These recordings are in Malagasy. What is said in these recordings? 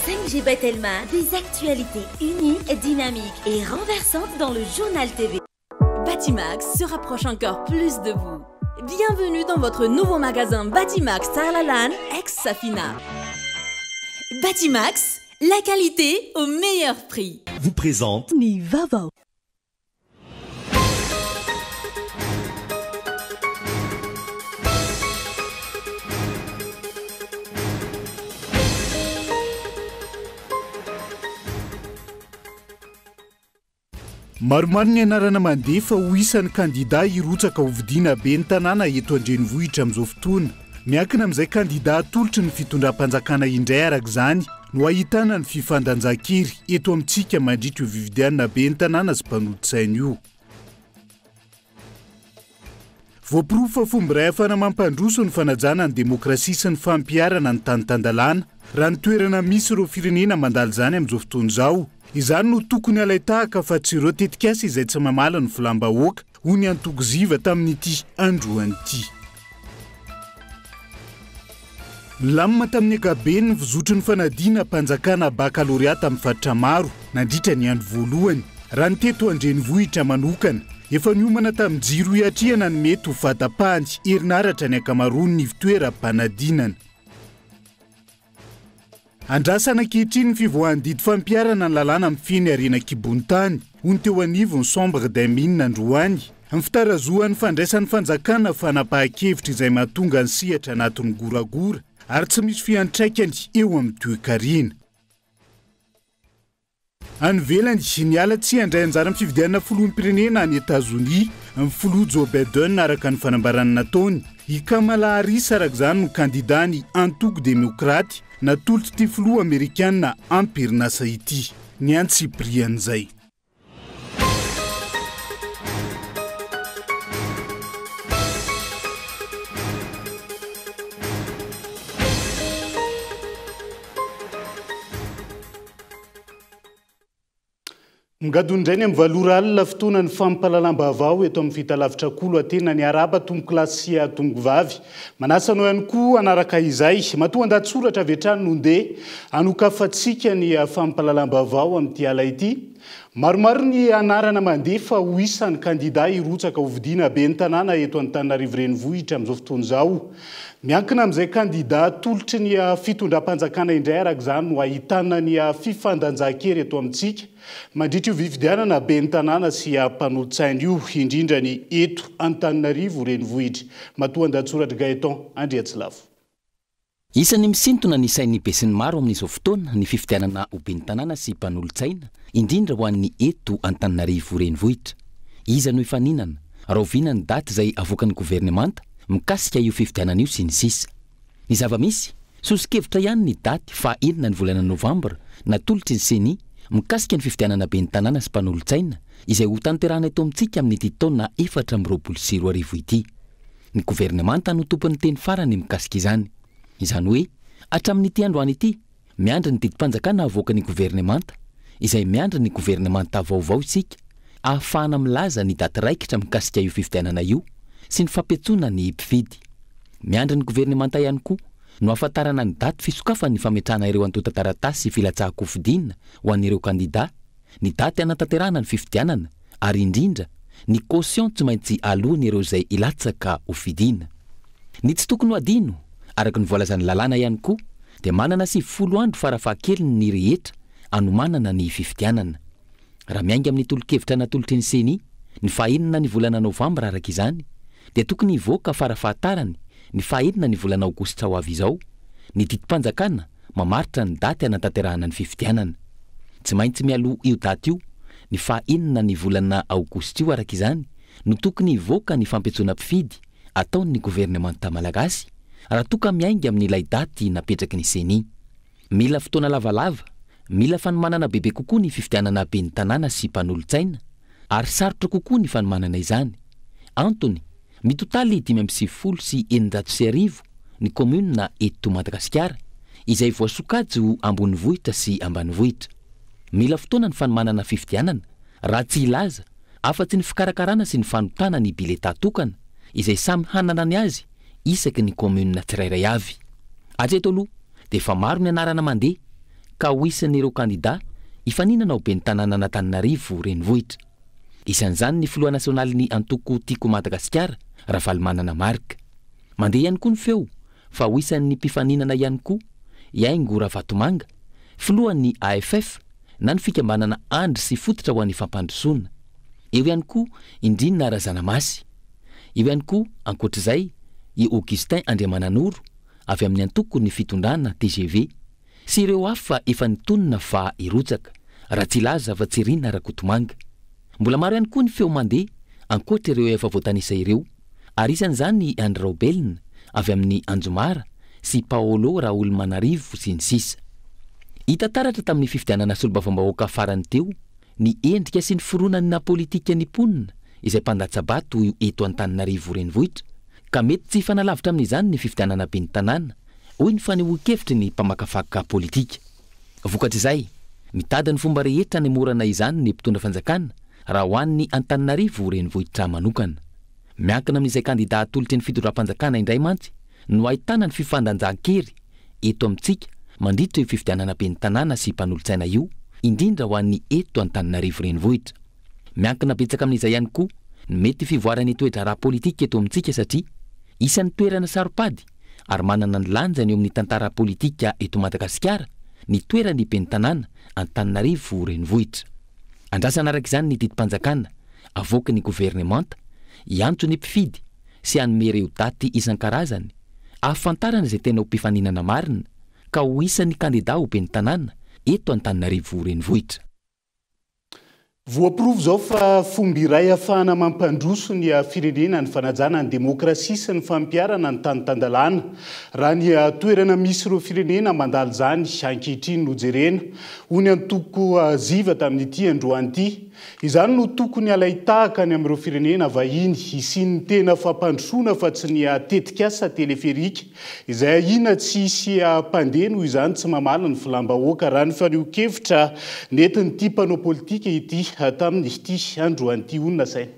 5G by Telma, des actualités uniques, dynamiques et renversantes dans le Journal TV. Batimax se rapproche encore plus de vous. Bienvenue dans votre nouveau magasin Batimax Tarlalan ex-Safina. Batimax, la qualité au meilleur prix. Vous présente Ny vaovao. Maromaro ny anarana mandeha fa ho isan'ny kandida hirotsaka hofidiana ben'ny tanàna eto an-drenivohitra amin'izao fotoana. Miankina amin'izay kandida atolotry ny fitondram-panjakana indray araka izany no ahitana ny fifandanjan-kery eto amintsika mandritra io fifidianana ben'ny tanàna sy mpanolotsaina io. Voaporofo fa fomba iray ahafahana mampandroso ny fanajana ny demokrasia sy ny fampiharana ny tany tan-dalàna, raha ny toerana misy ireo firenena mandalo izany amin'izao fotoana izao. Izany no tokony halain-tahaka fa tsy ireo tetikasa izay tsy mamaly ny filam-bahoaka, hoy ny antoko Ziva tamin'ity androany ity. Nilamina tamin'ny ankapobeny ny fizotry ny fanadinam-panjakana bakalorea tamin'ny faritra maro nandritra ny andro voalohany. Raha ny teto an-drenivohitra manokana, efa niomana tamin'ny jiro hiatrehana ny mety ho fahatapahany herinaratra ny ankamaroan'ny ivontoeram-panadinana. Andrasana ankehitriny ny fivoahan'ny didy fampiharana ny lalàna mifehy ny harena an-kibon'ny tany, hoy ny teo anivon'ny Chambre des Mines androany. Ny fitarazohan'ny fandraisan'ny fanjakana fanapahan-kevitra izay mahatonga ny sehatra anatin'ny goragora ary tsy misy fiantraikany eo amin'ny toekarena. Any ivelany, niala tsy handray anjara amin'ny fifidianana filoham-pirenena any Etazonia ny filoha Joe Biden araka ny fanambarana nataony. I Kamala Harris araka izany no kandidàn'ny antoko Demokraty natolotr'ity filoha amerikana am-perinasa ity. Ny antsipirian'izay. Migadona indray ny amin'ny valo ora alina, fotoana ny fampahalalam-baovao eto amin'ny fahitalavitra Kolo Atena. Niarahaba tompokolahy sy tompokovavy. Manasa anao ihany koa hanaraka izay. Matoa an-dahatsoratra avy hatrany no ndeha hanokafantsika ny fampahalalam-baovao amin'ity ala ity. Maromaro ny anarana mandeha fa ho isan'ny kandida hirotsaka hofidiana ben'ny tanàna eto Antananarivo Renivohitra amin'izao fotoana izao. Miankina amin'izay kandida atolotry ny fitondram-panjakana indray araka izany no ahitana ny fifandanjan-kery eto amintsika mandritra io fifidianana ben'ny tanàna sy mpanolotsaina io, indrindra ny eto Antananarivo renivohitra. Matoandahatsoratr'i Gaëtan Andriatsilavo. Isan'ny misintona ny sain'ny besinimaro amin'izao fotoana ny fifidianana ho ben'ny tanàna sy mpanolotsaina, indrindra ho an'ny eto Antananarivo renivohitra. Iza no hifaninana? Rahoviana ny daty izay avoakan'ny governemanta mikasika io fifidianana io sy ny sisa. Ny zava-misy, soso-kevitra ihany ny daty faha enina ny volana novambra natolotry ny Ceni mikasika ny fifidianana ben'ny tanàna sy mpanolotsaina izay hotanterahana eto amintsika amin'ity taona 2024 ity. Ny governemanta no tompon'ny teny farany mikasika izany. Izany hoe, hatramin'ity androany ity, Miandry ny didim-panjakana havoakan'ny governemanta, izay miandry ny governemanta vaovao isika, ahafahana milaza ny daty raikitra mikasika io fifidianana io sy ny fampiantsoana ny mpifidy. Miandry ny governemanta ihany koa no hahafantarana ny daty fisokafan'ny fametrahana ireo antontan-taratasy filatsahan-kofidina ho an'ireo kandida, ny daty hanatanterahana ny fifidianana ary indrindra ny caution tsy maintsy aloan'ireo izay hilatsaka ho fidiana. Ny tsy tokony ho adino, araka ny voalazan'ny lalàna ihany koa, dia manana 90 andro farafahakeliny ny rehetra hanomanana ny fifidianana. Raha miainga amin'ny tolo-kevitra natolotry ny Ceni, ny fahenina ny volana novambra araka izany, dia tokony hivoaka farafahatarany ny fahenina ny volana aogositra ho avy izao ny didim-panjakana mamaritra ny daty hanatanterahana ny fifidianana. Tsy maintsy mialoha io daty io, ny faha enina ny volana aogositra io araka izany, no tokony hivoaka ny fampiantsoana mpifidy ataon'ny governemanta malagasy raha toa ka miainga amin'ilay daty napetraky ny Ceni. Mila fotoana lavalava, mila fanomanana bebe kokoa ny fifidianana ben'ny tanàna sy mpanolotsaina ary sarotra kokoa ny fanomanana izany. Antony, mitotaly 1695 ny kaominina eto Madagasikara izay voasokajy ho ambonivohitra sy ambanivohitra. Mila fotoana ny fanomanana fifidianana raha tsy hilaza afa-tsy ny fikarakarana sy ny fanontana ny biletà tokana izay samy hanana ny azy isaky ny kaominina tsirairay avy. Hatreto aloha dia efa maro ny anarana mandeha. ka ho isan'ireo kandidà hifaninana ho ben'ny tanànan'Antananarivo Renivohitra. Isan'izany ny filoha nasionalin'ny antoko Tiako Madagasikara, Ravalomanana Marc. Mandeha ihany koa ny feo fa ho isan'ny mpifaninana ihany koa i Haingo Ravatomanga, filohan'ny AFF na ny fikambanana Andry sy Fototra ho an'ny Fampandrosoana. Eo ihany koa i Ndrina Razanamasy. Eo ihany koa, ankoatra izay, i Augustin Andriamananoro, avy amin'ny antokon'ny fitondrana tgv. Sy ireo hafa efa nitonona fa hirotsaka, raha tsy hilaza fa tsy Rina Rakotomanga. Mbola maro ihany koa ny feo mandeha ankoatra ireo efa voatanisa ireo, ary isan'izany i Andry Raobelina avy amin'ny Anjomara sy Paolo Raolimanarivo sy ny sisa. Hita taratra tamin'ny fifidianana solombavambahoaka farany teo ny endrika sy ny fironana politikan'ny mponina izay mpandatsa-bato eto Antananarivo Renivohitra, ka mety tsy hifanalavitra amin'izany ny fifidianana ben'ny tanàna, hoy ny fanehoan-kevitry ny mpamakafaka politika. Vokatr'izay, mitady ny fomba rehetra hanemorana izany ny mpitondra fanjakana raha ho an'ny Antananarivo renivohitra manokana. Miankina amin'izay kandida atolotry ny fitondram-panjakana indray mantsy no ahitana ny fifandanjan-kery eto amintsika mandritra io fifidianana ben'ny tanàna sy mpanolotsaina io, indrindra ho an'ny eto Antananarivo renivohitra. Miankina betsaka amin'izay ihany koa ny mety fivoaran'ny toe-draharaha politika eto amintsika satria isan'ny toerana saro-pady ary manana ny lanjany eo amin'ny tantara politika eto Madagasikara ny toeran'ny ben'ny tanàna Antananarivo renivohitra. Andrasana araka izany ny didim-panjakana avoaky ny governemanta hiantso ny mpifidy sy hanome ireo daty isan-karazany ahafantarana izay tena ho mpifaninana marina ka ho isan'ny kandida ho ben'ny tanàna eto Antananarivo renivohitra. Voaporofo izao fa fomba iray ahafahana mampandroso ny firenena ny fanajana ny demokrasia sy ny fampiharana ny tany tan-dalàna. Raha ny toerana misy ireo firenena mandalo izany ankehitriny no jerena, hoy ny antoko Ziva tamin'ity androany ity. Izany no tokony halain-tahaka any amin'ireo firenena vahiny hisian'ny tena fampandrosoana fa tsy ny tetikasa teleferika Izay ahiana tsy hisy mpandeha noho izany tsy mamaly ny filam-bahoaka, raha ny fanehoan-kevitra nentin'ity mpanao politika ity tamin'ity androany ity, hoy ny nasainy.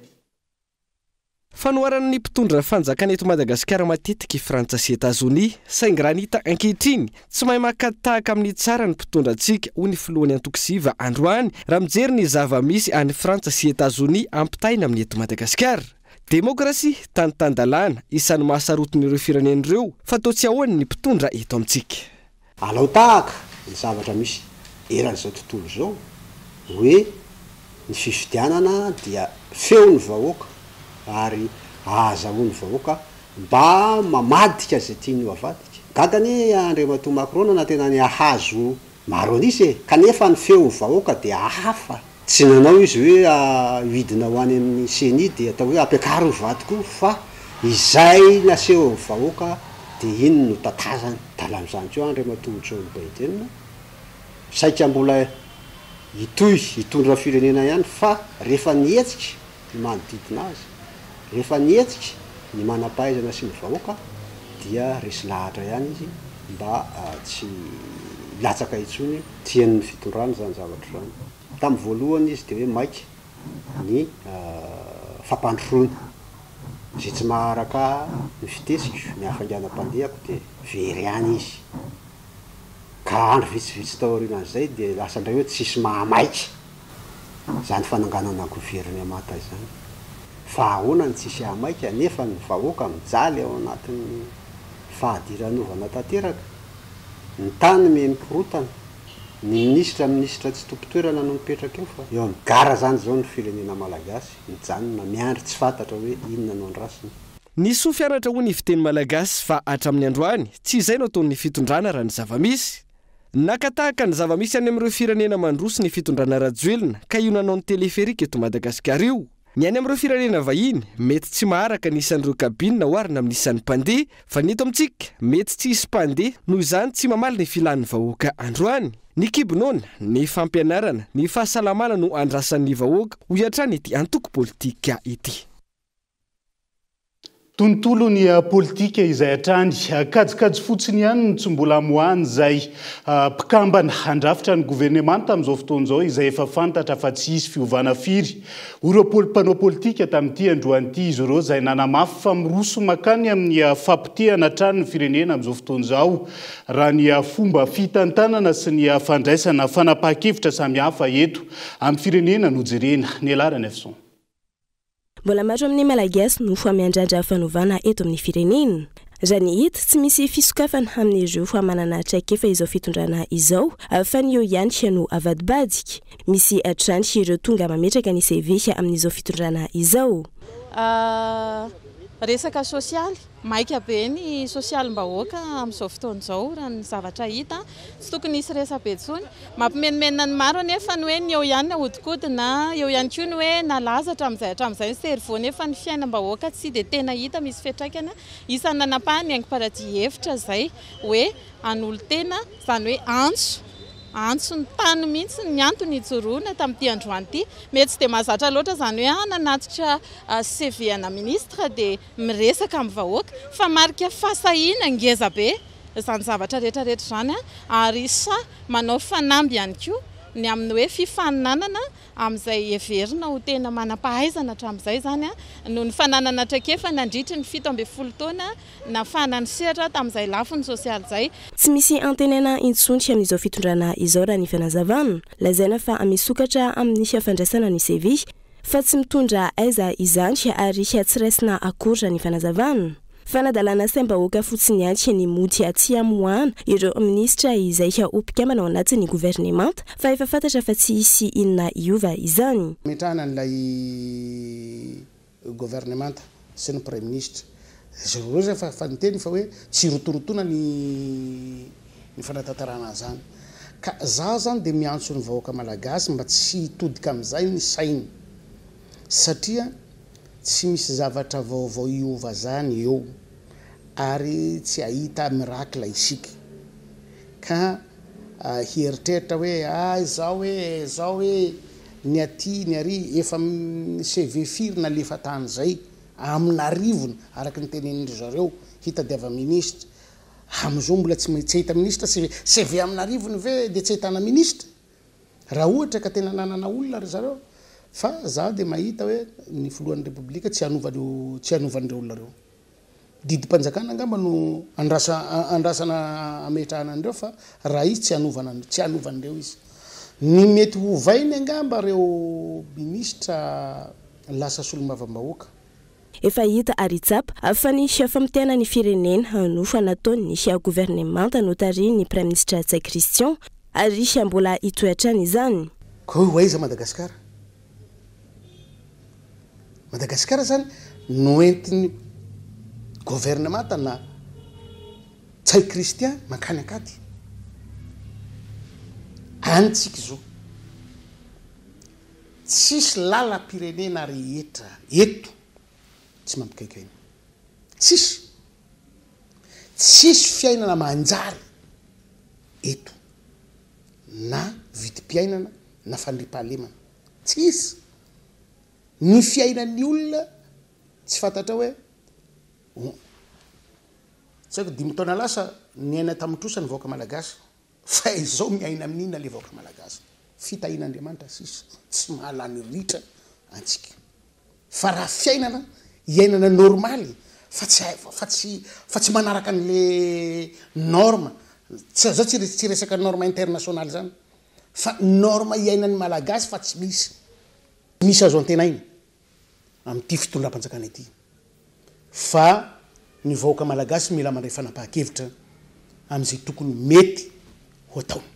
Fanoharan'ny mpitondra fanjakana eto Madagasikara matetika i Frantsa sy Etazonia, saingy raha ny hita ankehitriny, tsy mahay maka tahaka amin'ny tsara ny mpitondra antsika, hoy ny filohan'ny antoko Ziva androany, raha mijery ny zava-misy any Frantsa sy Etazonia ampitahaina amin'ny eto Madagasikara. Demokrasia, tany tan-dalàna, isan'ny mahasarotiny ireo firenena ireo, fa toa tsy ahoany ny mpitondra eto amintsika. Alao tahaka ny zavatra misy eran'izao tontolo izao hoe ny fifidianana dia feon'ny vahoaka ary ahazahoan'ny vahoaka mba mamadika izay tiany ho avadika. Gaga anie Andriamatoa Macron nanantena ny hahazo Maro an'isa e! Kanefa ny feon'ny vahoaka dia hafa. Tsy nanao izy hoe hidina ho any amin'ny ceni dia atao hoe ampiakaro io vadiko io fa izay nasehon'ny vahoaka dia iny no tatazany. Adala amin'izany koa Andriamatoa Joe Biden, saika mbola hitohy hitondra firenena ihany fa rehefa nihetsika ny manodidina azy, rehefa nihetsika ny manam-pahaizana sy ny vahoaka dia resy lahatra ihany izy mba tsy hilatsaka intsony. Tian'ny fitondrana izany zavatra izany. Tamin'ny voalohany izy dia hoe maika ny fampandrosoana. Izay tsy maharaka ny fitetsiko, ny hafainganam-pandehako dia very any izy. Ka andro vitsivitsy taorianan'izay dia lasa indray hoe tsisy mahamaika. izany fananganana governemanta izany. Fa ahoana no tsisy hahamaika nefa ny vahoaka mijaly ao anatin'ny fahadiranovana tanteraka? Ny tany miha mikorotana, ny minisitra minisitra tsy tompon-toerana no mipetraka eo fa eo amin'ny gara izany izao ny firenena malagasy, mijanona miandry tsy fantatra hoe inona no andrasina. Ny soa fianatra hoy ny fiteny malagasy fa hatramin'ny androany tsy izay no ataon'ny fitondrana raha ny zava-misy. Naka tahaka ny zava-misy any amin'ireo firenena mandroso ny fitondrana Rajoelina ka io nanao ny téléphérique eto Madagasikara io. Ny any amin'ireo firenena vahiny, mety tsy maharaka ny isan'ireo cabine oharina amin'ny isan'ny mpandeha, fa ny eto amintsika, mety tsy hisy mpandeha, noho izany tsy mamaly ny filan'ny vahoaka androany. Ny kibo noana, ny fampianarana, ny fahasalamana no andrasan'ny vahoaka, hoy hatrany ity antoko politika ity. Tontolon'ny politika izay hatrany. Kajikajy fotsiny ihany no tsy mbola amoahan'izay mpikambana handrafitra ny governemanta amin'izao fotoana izao izay efa fantatra fa tsy hisy fiovana firy. Hoy ireo mpanao politika tamin'ity androany ity izy ireo izay nanamafy fa miroso mankany amin'ny fapotehana hatrany ny firenena amin'izao fotoana izao raha ny fomba fitantanana sy ny fandraisana fanapahan-kevitra samihafa eto amin'ny firenena no jerena. Nialarany Nefson. Mbola maro amin'ny Malagasy no miandrandra fanovana eto amin'ny firenena. Raha ny hita, tsy misy fisokafana amin'ireo manana traikefa izao fitondrana izao fa ny eo ihany no avadibadika. Misy hatrany ireo tonga mametraka ny CV amin'izao fitondrana izao. Resaka sosialy, maika be ny sosialim-bahoaka amin'izao fotoana izao raha ny zavatra hita. Tsy tokony hisy resabe intsony. Mampimenomenona ny maro anefa ny hoe ny eo ihany no ahodikodina, eo ihany koa ny hoe nalaza hatramin'izay hatramin'izay ny cerveau nefa ny fiainam-bahoaka tsy dia tena hita misy fiantraikany. Isan'ny nanapahan'ny Haingo Paradis hevitra izay hoe hanolo-tena, izany hoe antso, antso ny tany mihitsy ny antony hijoroana tamin'ity androany ity. Mety tsy dia mahazatra loatra izany hoe nanatitra CV ana ministre dia miresaka amin'ny vahoaka fa marika fahasahiana ngeza be izany zavatra rehetra rehetra izany ary sahy manao fanamby ihany koa ny amin'ny hoe fifaninanana amin'izay heverina ho tena manam-pahaizana hatramin'izay izany noho ny fananana traikefa nandritry ny 17 taona nafana nisehatra tamin'izay lafiny sosialy izay. Tsy misy antenaina intsony amin'izao fitondrana izao raha ny fanazavana. Lazaina fa misokatra amin'ny fandraisana ny CV fa tsy mitondra aiza izany ary tsy raisina akory raha ny fanazavana. Fanadalana saim-bahoaka fotsiny ihany ny mody tsy hamoahana ireo minisitra izay ho mpikambana ao anatin'ny governemanta fa efa fantatra fa tsy hisy inona hiova izany. Fametrahana an'ilay governemanta sy ny praiminisitra. Zareo ireo izay efa niteny fa hoe tsy hirotorotoana ny ny fanatanterahana an'izany. Ka za zany dia miantso ny vahoaka malagasy mba tsy hitodika amin'izay ny sainy satria tsy misy zavatra vaovao hiova zany eo ary tsy hahita miracle isika ka hieritreritra hoe ah izao hoe izao hoe ny aty ny ary efa CV firy nalefa tany zay amin'arivony araka ny tenenin-dry zareo hitadiava ministra Amin'izao mbola tsy tsy ahita minisitra CV CV amin'arivony ve dia tsy ahitana minisitra? Raha ohatra ka tena nanana olona ry zareo fa za dia mahita hoe ny filohan'ny repoblika tsy hanova an'io tsy hanova an'ireo olona ireo. Didim-panjakana angamba no andrasa andrasana hametrahana an'ireo fa raha izy tsy hanovana tsy hanova an'ireo izy. Ny mety hovainy angamba ireo minisitra lasa solombavambahoaka. Efa hita ary tsapa fa ny famotehana ny firenena no nataon'ny governemanta notarihin'ny Praiminisitra Ntsay Christian ary mbola hitohy hatrany izany. Ka hoe ho aiza Madagasikara? Madagasikara zany noentin'ny governemanta na Ntsay Christian mankany an-katy. Any tsika izao. Tsisy lalam-pirenena rehetra eto tsy mampikaikaina. Tsisy. Tsisy fiainana manjary eto. Na vidim-piainana na fandriampahalemana. Tsisy. Ny fiainan'ny olona tsy fantatrao hoe tsy haiko dimy taona lasa niaina tamin'ny trosa ny vahoaka malagasy. Fa izao miaina amin'inona le vahoaka malagasy? Fitahian'Andriamanitra sisa tsy mahalany ritra antsika. Fa raha fiainana iainana normaly fa tsy fa tsy fa tsy manaraka an'le norme, tsy zao tsy tsy resaka norme international zany fa norme iainan'ny malagasy fa tsy misy. Misy azo antenaina. amin'ity fitondram-panjakana ity fa ny vahoaka malagasy mila mandray fanapahan-kevitra amin'izay tokony mety ho ataony.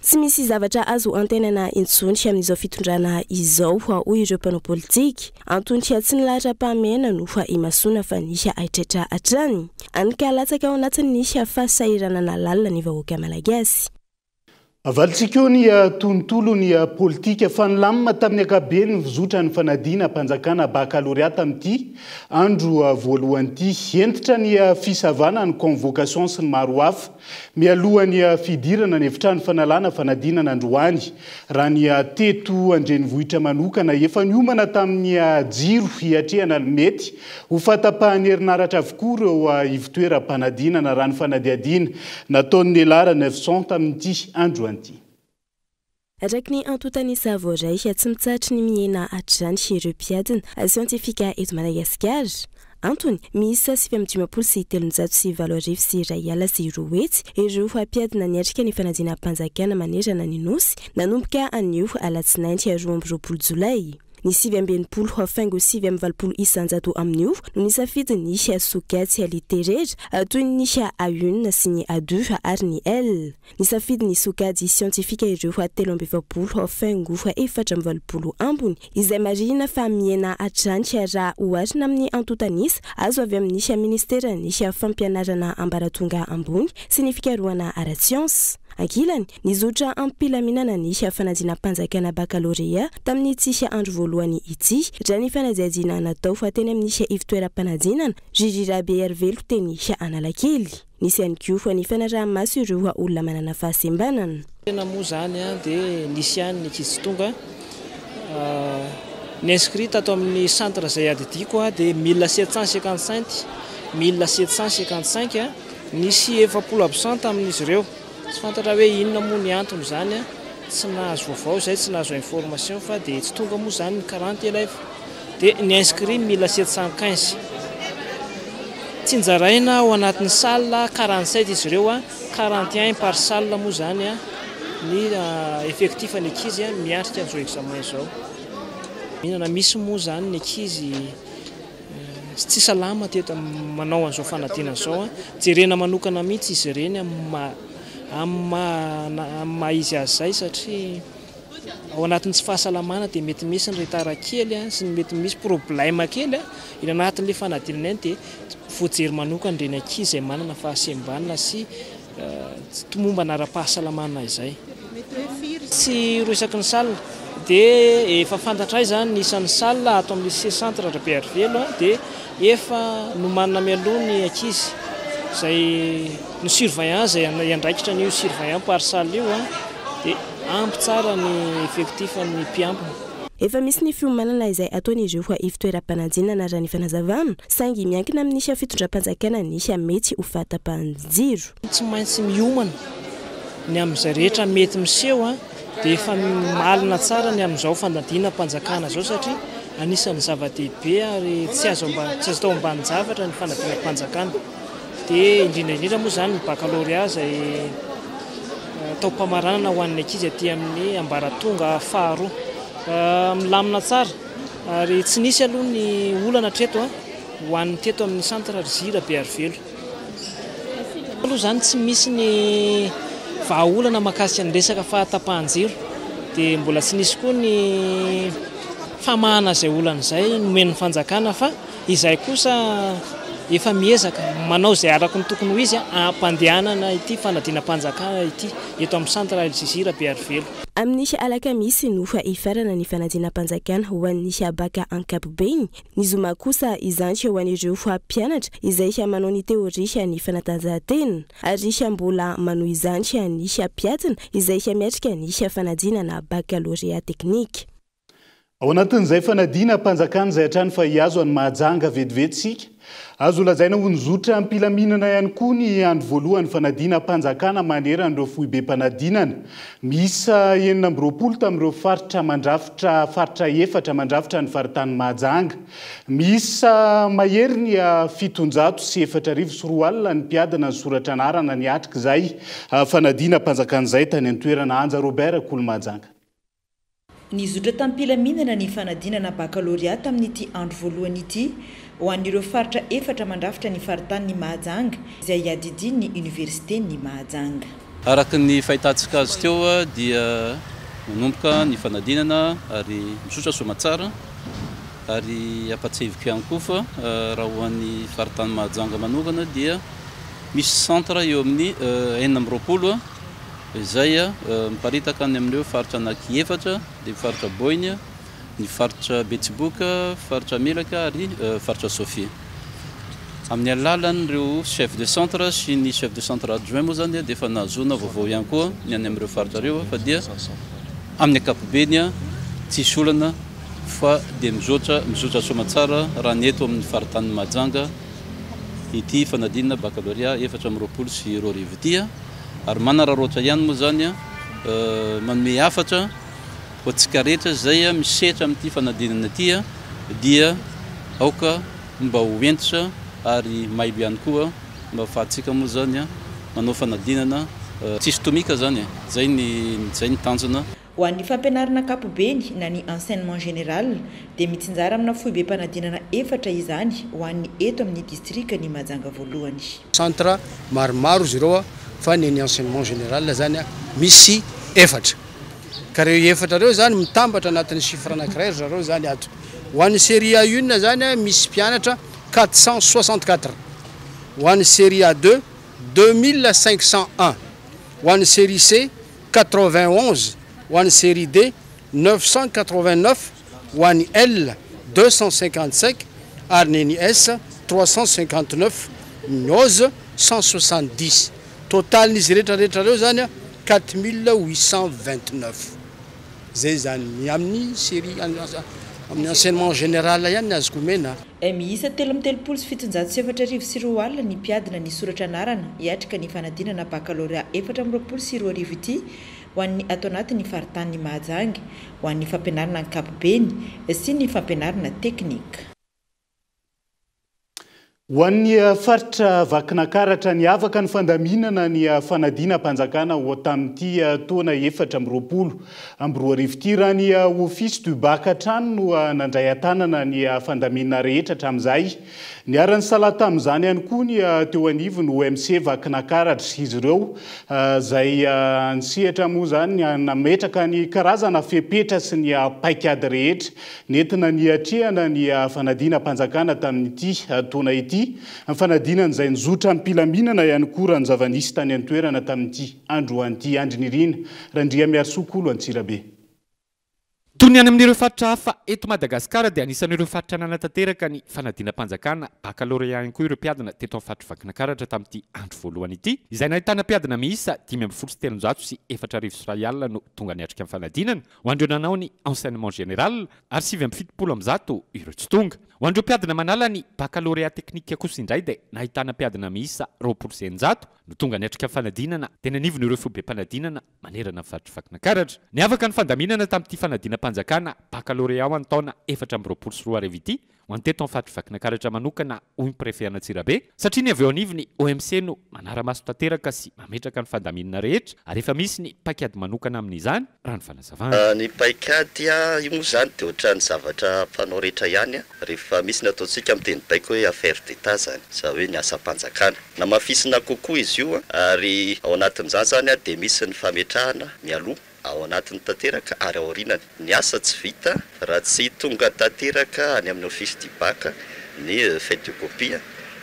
Tsy misy zavatra azo antenaina intsony amin'izao fitondrana izao, hoy ireo mpanao politika. Antony tsy ny laharam-pahamehana no imasoana fa ny haitraitra hatrany. Any ka latsaka ao anatin'ny fahasahiranana lalina ny vahoaka malagasy. Avalintsika eo ny tontolon'ny politika. Fa nilamina tamin'ny ankapobeny ny fizotran'ny fanadinam-panjakana bakalorea tamin'ity andro voalohany ity. Hentitra ny fisavana ny convocation sy ny maro hafa mialohan'ny fidirana ny efitrano fanalana fanadinana androany. Raha ny teto an-drenivohitra manokana, efa niomana tamin'ny jiro hiatrehana ny mety ho fahatapahan'ny herinaratra avokoa ireo ivontoeram-panadinana, raha ny fanadihadiana nataon'ny Lela 900 tamin'ity androany ity. Araka ny antontan'isa voaray, tsy mitsahatry ny mihena hatrany ireo mpiadina siantifika eto Madagasikara. Antony, miisa 359,358 ireo mpiadina niatrika ny fanadinam-panjakana manerana ny Nosy nanomboka anio alatsinainy 22 jolay. Ny 69.89% amin'io no nisafidy ny sokajy literera toy ny A1 sy ny A2 ary ny L. Nisafidy ny sokajy siantifika ireo 43.84 ambiny, izay marihina fa mihena hatrany raha oharina amin'ny antontan'isa azo avy amin'ny ministeran'ny fampianarana ambaratonga ambony sy ny fikarohana ara-tsiansa. Ankilany, nizotra am-pilaminana ny fanadinam-panjakana bakalorea tamin'ity andro voalohany ity, raha ny fanadihadiana natao teny amin'ny ivontoeram-panadinana JJ Rabearivelo teny Analakely. Nisy ihany koa ny fanaraha-maso ireo olona manana fahasembanana. Tena moa izany dia nisy ihany ny ankizy tsy tonga. Ny inscrit tato amin'ny centre izay adidiko dia 1755, 1755, nisy 40 absent tamin'izy ireo. Tsy fantatra hoe inona moa ny antony izany, tsy nahazo vaovao izay, tsy nahazo information fa dia tsy tonga moa izany ny 40 élèves. Dia ny inscrit 1715. Tsinjaraina ao anatin'ny salle 47 izy ireo, 41 par salle moa izany ny effectif ny ankizy miatrika an'izao examen izao. Mihinana misy moa izany ny ankizy tsy salama teto manao an'izao fanadinana izao. Jerena manokana mihitsy izy ireny amin'ny maha izy azy izay satria ao anatin'ny tsy fahasalamana dia mety misy ny retard kely sy ny mety misy problème kely eny anatin'ilay fanadinana iny, dia voajery manokana ireny ankizy izay manana fahasembanana sy tsy tomombana ara-pahasalamana izay. Tsy roa isaky ny salle dia efa fantatray izany ny isan'ny salle ato amin'ny lycée centre Rabearivelo, dia efa nomanina mialoha ny ankizy izay ny surveillant izay hiandraikitra an'io surveillant par salle io, dia ampy tsara ny effectif ny mpiambina. Efa misy ny fiomanana izay ataon'ireo ivontoeram-panadinana raha ny fanazavana, saingy miankina amin'ny fitondram-panjakana ny mety ho fahatapahan-jiro. Tsy maintsy miomana ny amin'izay rehetra mety miseho, dia efa malina tsara ny amin'izao fanadinam-panjakana izao satria anisan'ny zava-dehibe ary tsy azo atao ambanin-javatra ny fanadinam-panjakana. Dia indrindra indrindra moa izany ny bakalorea izay taom-pamaranana ho an'ny ankizy aty amin'ny ambaratonga faharoa. Milamina tsara ary tsy nisy aloha ny olana hatreto ho an'ny teto amin'ny centre Rizia Rabearivelo. Aloha izany tsy misy ny vahaolana mahakasika ny resaka fahatapahan-jiro, dia mbola tsy nisy koa ny famahana izay olana izay nomen'ny fanjakana, fa izay kosa efa miezaka manao izay araka ny tokony ho izy hampandehanana ity fanadinam-panjakana ity eto amin'ny centre LJJ Rabearivelo. Amin'ny alakamisy no hifarana ny fanadinam-panjakana ho an'ny baka ankapobeny. Ny zoma kosa izany ho an'ireo mpianatra izay manao ny teoria ny fanatanjahantena, ary mbola manohy izany ny mpiadina izay miatrika ny fanadinana bakalorea teknika. Ao anatin'izay fanadinam-panjakana izay hatrany fa hihazo an'i Mahajanga vetivety isika. Azo lazaina ho nizotra am-pilaminana ihany koa ny andro voalohany fanadinam-panjakana maneran'ireo foibem-panadinana. Miisa 26 tamin'ireo faritra mandrafitra faritra efatra mandrafitra ny faritany Mahajanga. Miisa mahery ny 207 200 ny mpiadina ny soratra anarana niatrika izay fanadinam-panjakana izay tany an-toerana. Anja Robert Kolo Mahajanga. Nizotra tamim-pilaminana ny fanadinana bakalorea tamin'ity andro voalohany ity ho an'ireo faritra efatra mandrafitra ny faritanin'ny Mahajanga izay iadidian'ny oniversiten'ny Mahajanga. Araka ny fahitantsika azy teo dia nanomboka ny fanadinana ary mizotra soamatsara, ary ampatsiahiviko ihany koa fa raha ho an'ny faritany Mahajanga manokana dia misy centre eo amin'ny 26. izay miparitaka any amin'ireo faritra anaky efatra dia ny faritra Boeny, ny faritra Betsiboka, faritra Melaky ary faritra Sofia. Amin'ny alalan'ireo chef de centre sy ny chef de centre adjoint moa izany dia efa nahazoana vaovao ihany koa ny any amin'ireo faritra ireo fa dia amin'ny ankapobeny tsisy olana fa dia mizotra mizotra soamatsara raha ny eto amin'ny faritanin'i Mahajanga ity fanadinana baccalauréat 2024 ity ary manararaotra ihany moa izany manome hafatra ho antsika rehetra izay misetra amin'ity fanadinana ity dia aoka mba ho hentitra ary mailo ihany koa mba ahafahantsika moa izany manao fanadinana tsisy tomika izany e! Izay ny izay ny tanjona. Ho an'ny fampianarana ankapobeny na ny enseignement général dia mitsinjara amina foibem-panadinana efatra izany ho an'ny eto amin'ny distrikan'i Mahajanga voalohany. Centre maromaro izy ireo fa ny an'ny enseignement général izany misy efatra. Ka ireo efatra ireo izany mitambatra anatin'ny chiffre anankiray ry zareo izany ato. Ho an'ny série A une izany misy mpianatra 464, ho an'ny série A deux 2501, ho an'ny série C 91, ho an'ny série D 989, ho an'ny L 255 ary ny an'ny S 359, ny Oz 170. Totalin'izy rehetra rehetra ireo izany 4829. Izay izany ny amin'ny série amin'ny enseignement général ihany ny azoko omena. Miisa 233 200 ny mpiadina nisoratra anarana hiatrika ny fanadinana bakalorea 2024 ity ho an'ny ato anatin'ny faritanin'i Mahajanga, ho an'ny fampianarana ankapobeny sy ny fampianarana teknika. Ho an'ny faritra Vakinakaratra, niavaka ny fandaminana ny fanadinam-panjakana ho tamin'ity taona 2024 ity. Raha ny Office du Bac hatrany no nandray an-tanana ny fandaminana rehetra hatramin'izay. Niara-nisalahy tamin'izany ihany koa ny teo anivon'ny OMC Vakinakaratra. Izy ireo izay nisehatra moa izany nametraka ny karazana fepetra sy ny paikady rehetra Nentina niatrehana ny fanadinam-panjakana tamin'ity taona ity, ny fanadinana izay nizotra am-pilaminana ihany koa raha ny zava-nisy tany an-toerana tamin'ity androany ity. Andry Nirina Randriamiarisoa Kolo Antsirabe. Toy ny any amin'ireo faritra hafa eto Madagasikara dia anisan'ireo faritra nanatanteraka ny fanadinam-panjakana bakalorea ihany koa ireo mpiadina teto amin'ny faritr'i Vakinakaratra tamin'ity andro voalohany ity izay nahitana mpiadina miisa 315 no tonga niatrika ny fanadinana Ho an'ireo nanao ny enseignement général ary 179 ireo tsy tonga. Ho an'ireo mpiadina manala ny baccalauréat technique kosa indray dia nahitana mpiadina miisa 620 no tonga niatrika fanadinana teny anivon'ireo foibem-panadinana manerana ny faritr'i Vakinankaratra. Niavaka ny fandaminana tamin'ity fanadinam-panjakana baccalauréat ho an'ny taona 2024 ity Ho an'ny teto amin'ny faritr'i Vakinankaratra manokana, hoy ny Préfet an'Antsirabe, satria ny avy eo anivon'ny OMC no manara-maso tanteraka sy mametraka ny fandaminana rehetra ary efa misy ny paikady manokana amin'izany, raha ny fanazavana. Ny paikady, io moa izany dia ohatran'ny zavatra mpanao rehetra ihany, rehefa misy ny ataontsika amin'ny teny baiko hoe affaire d'Etat izany, izany hoe ny asam-panjakana. Namafisina kokoa izy io ary ao anatin'izany izany dia misy ny fametrahana mialoha Ao anatiny tanteraka ary aorianany. Ny asa tsy vita raha tsy tonga tanteraka any amin'ny office du bac ny feuille de copie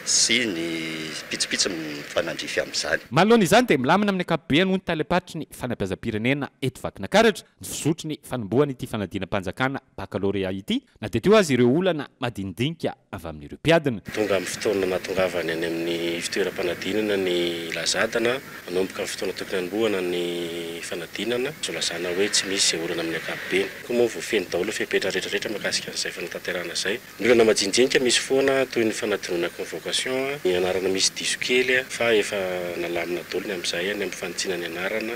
sy ny pitsopitso mifanandrify amin'izany. Manoloana izany dia milamina amin'ny ankapobeny hoy ny talem-paritry ny fanabeazam-pirenena eto Vakinakaratra ny fizotry ny fanombohana ity fanadinam-panjakana bakalorea ity na dia teo aza ireo olana madinidinika avy amin'ireo mpiadina. Tonga amin'ny fotoana nahatongavany any amin'ny fitoeram-panadinana ny lazadana, manomboka amin'ny fotoana tokony hanombohana ny fanadinana, azo lazana hoe tsy misy izay olana amin'ny ankapobeny. Koa moa voafeno daholo ny fepetra rehetra rehetra mahakasika an'izay fanatanterahana izay. Ny olana majinijinika misy foana toy ny fanadinoana convocation, ny anarana misy diso kely fa efa nalamina daholo ny amin'izay, ny amin'ny fanitsiana ny anarana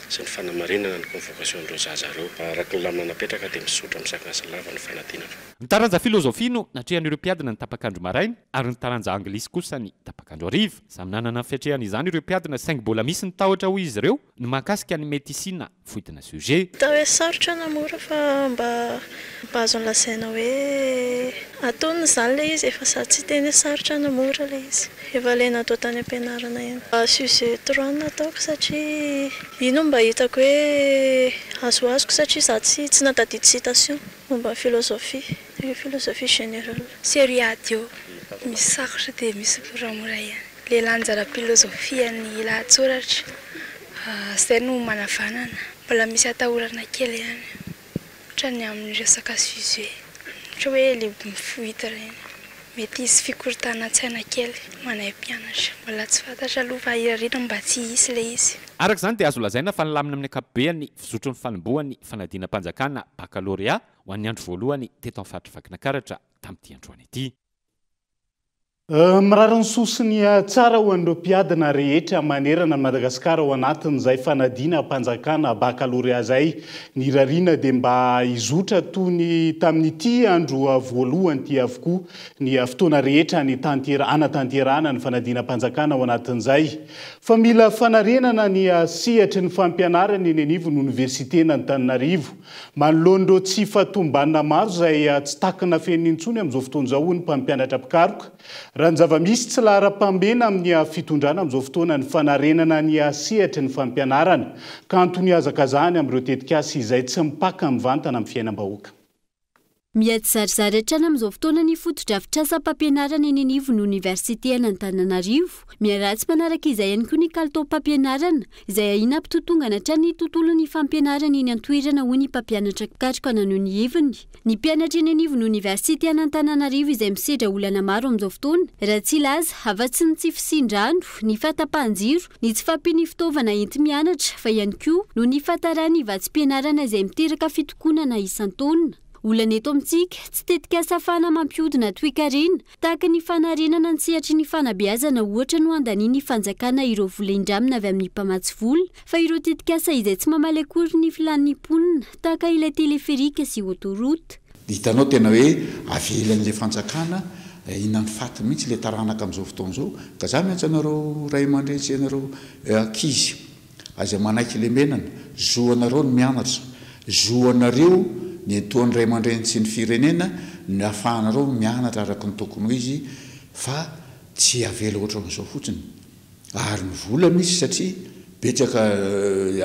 sy ny fanamarinana ny convocation-n'ireo zaza ireo. Araka ny lamina napetraka dia mizotra amin'ny sakana sy lava ny fanadinana. Ny taranja filozofia no natrehan'ireo mpiadina ny tapak'andro maraina ary ny taranja anglisy kosa ny tapak'andro hariva. Samy nanana ny fiatrehany izany ireo mpiadina saingy mbola misy ny tahotra hoy izy ireo ny mahakasika ny mety hisiana foidina sujet. Hita hoe sarotra na mora fa mba mba azo lazaina hoe antonony izany ilay izy e, fa za tsy hiteny hoe sarotra na mora ilay izy. Efa ilay natao tany am-pianarana ihany. Sujet trois no nataoko satria iny no mba hitako hoe azoazoko satria za tsy tsy nahatadidy citation. Momba ny filozofia, ny philosophie générale. Série ady eo, misy sarotra dia misy moramora ihany. Le lanja ara-pilozofia ny lahatsoratra. Izay no manavanana. Mbola misy atahorana kely ihany. Ohatra ny amin'ny resaka sujet. Ohatra hoe ilay mifoita ireny. Mety hisy fikorontanan-tsaina kely ho anay mpianatra. Mbola tsy fantatra aloha fa irariana mba tsy hisy ilay izy. Araka izany dia azo lazaina fa nilamina amin'ny ankapobeny ny fizotry ny fanombohan'ny fanadinam-panjakana bakalorea ho an'ny andro voalohany teto amin'ny faritr'i Vakinankaratra tamin'ity androany ity. Mirary ny soa sy ny tsara ho an'ireo mpiadina rehetra manerana an'i Madagasikara ao anatin'izay fanadinam-panjakana bakalorea izay. Ny irariana dia mba hizotra toy ny tamin'ity andro voalohany ity avokoa ny fotoana rehetra hanatanterahana ny fanadinam-panjakana ao anatin'izay. Fa mila fanarenana ny sehatry ny fampianarana eny anivon'ny oniversiten'Antananarivo. Manoloana ireo tsy fahatomombanana maro izay tsy takina fenina intsony amin'izao fotoana izao, hoy ny mpampianatra mpikaroka. Raha ny zava-misy, tsy laharam-pahamehana amin'ny fitondrana amin'izao fotoana ny fanarenana ny sehatry ny fampianarana, ka antony ihazakazahany amin'ireo tetikasa izay tsy mipaka mivantana amin'ny fiainam-bahoaka. Miha-tsizarizary hatrany amin'izao fotoana ny fotodrafitrasam-pampianarana eny anivon'ny oniversiten'Antananarivo. Miharatsy manaraka izay ihany koa ny kalitaom-pampianarana, izay ahiana hampitotongana hatrany ny tontolon'ny fampianarana eny an-toerana, hoy ny mpampianatra mpikatroka naneho ny heviny. Ny mpianatra eny anivon'ny oniversiten'Antananarivo izay misedra olana maro amin'izao fotoana, raha tsy hilaza afa-tsy ny tsy fisian-drano, ny fahatapahan-jiro, ny tsy fahampian'ny fitaovana enti-mianatra, fa ihany koa noho ny fahataran'ny vatsim-pianarana izay miteraka fitokonana isan-taona. Olana eto amintsika, tsy tetikasa ahafahana mampihodina toekarena, tahaka ny fanarenana ny sehatry ny fanabeazana ohatra no andanian'ny fanjakana ireo vola indramina avy amin'ny mpamatsy vola, fa ireo tetikasa izay tsy mamaly akory ny filàn'ny mponina, tahaka ilay teleferika sy autoroute. Hitanao tena hoe avelan'ilay fanjakana hihinan'ny faty mihitsy ilay taranaka amin'izao fotoana izao, ka za miantso anareo ray aman-dreny sy ianareo ankizy. Aza manaiky lembenana, zo anareo ny mianatra, zo anareo ny entohan'ny ray aman-dreny sy ny firenena ny ahafahanareo mianatra araka ny tokony ho izy fa tsy avela ohatran'izao fotsiny. Ary ny vola misy satria betsaka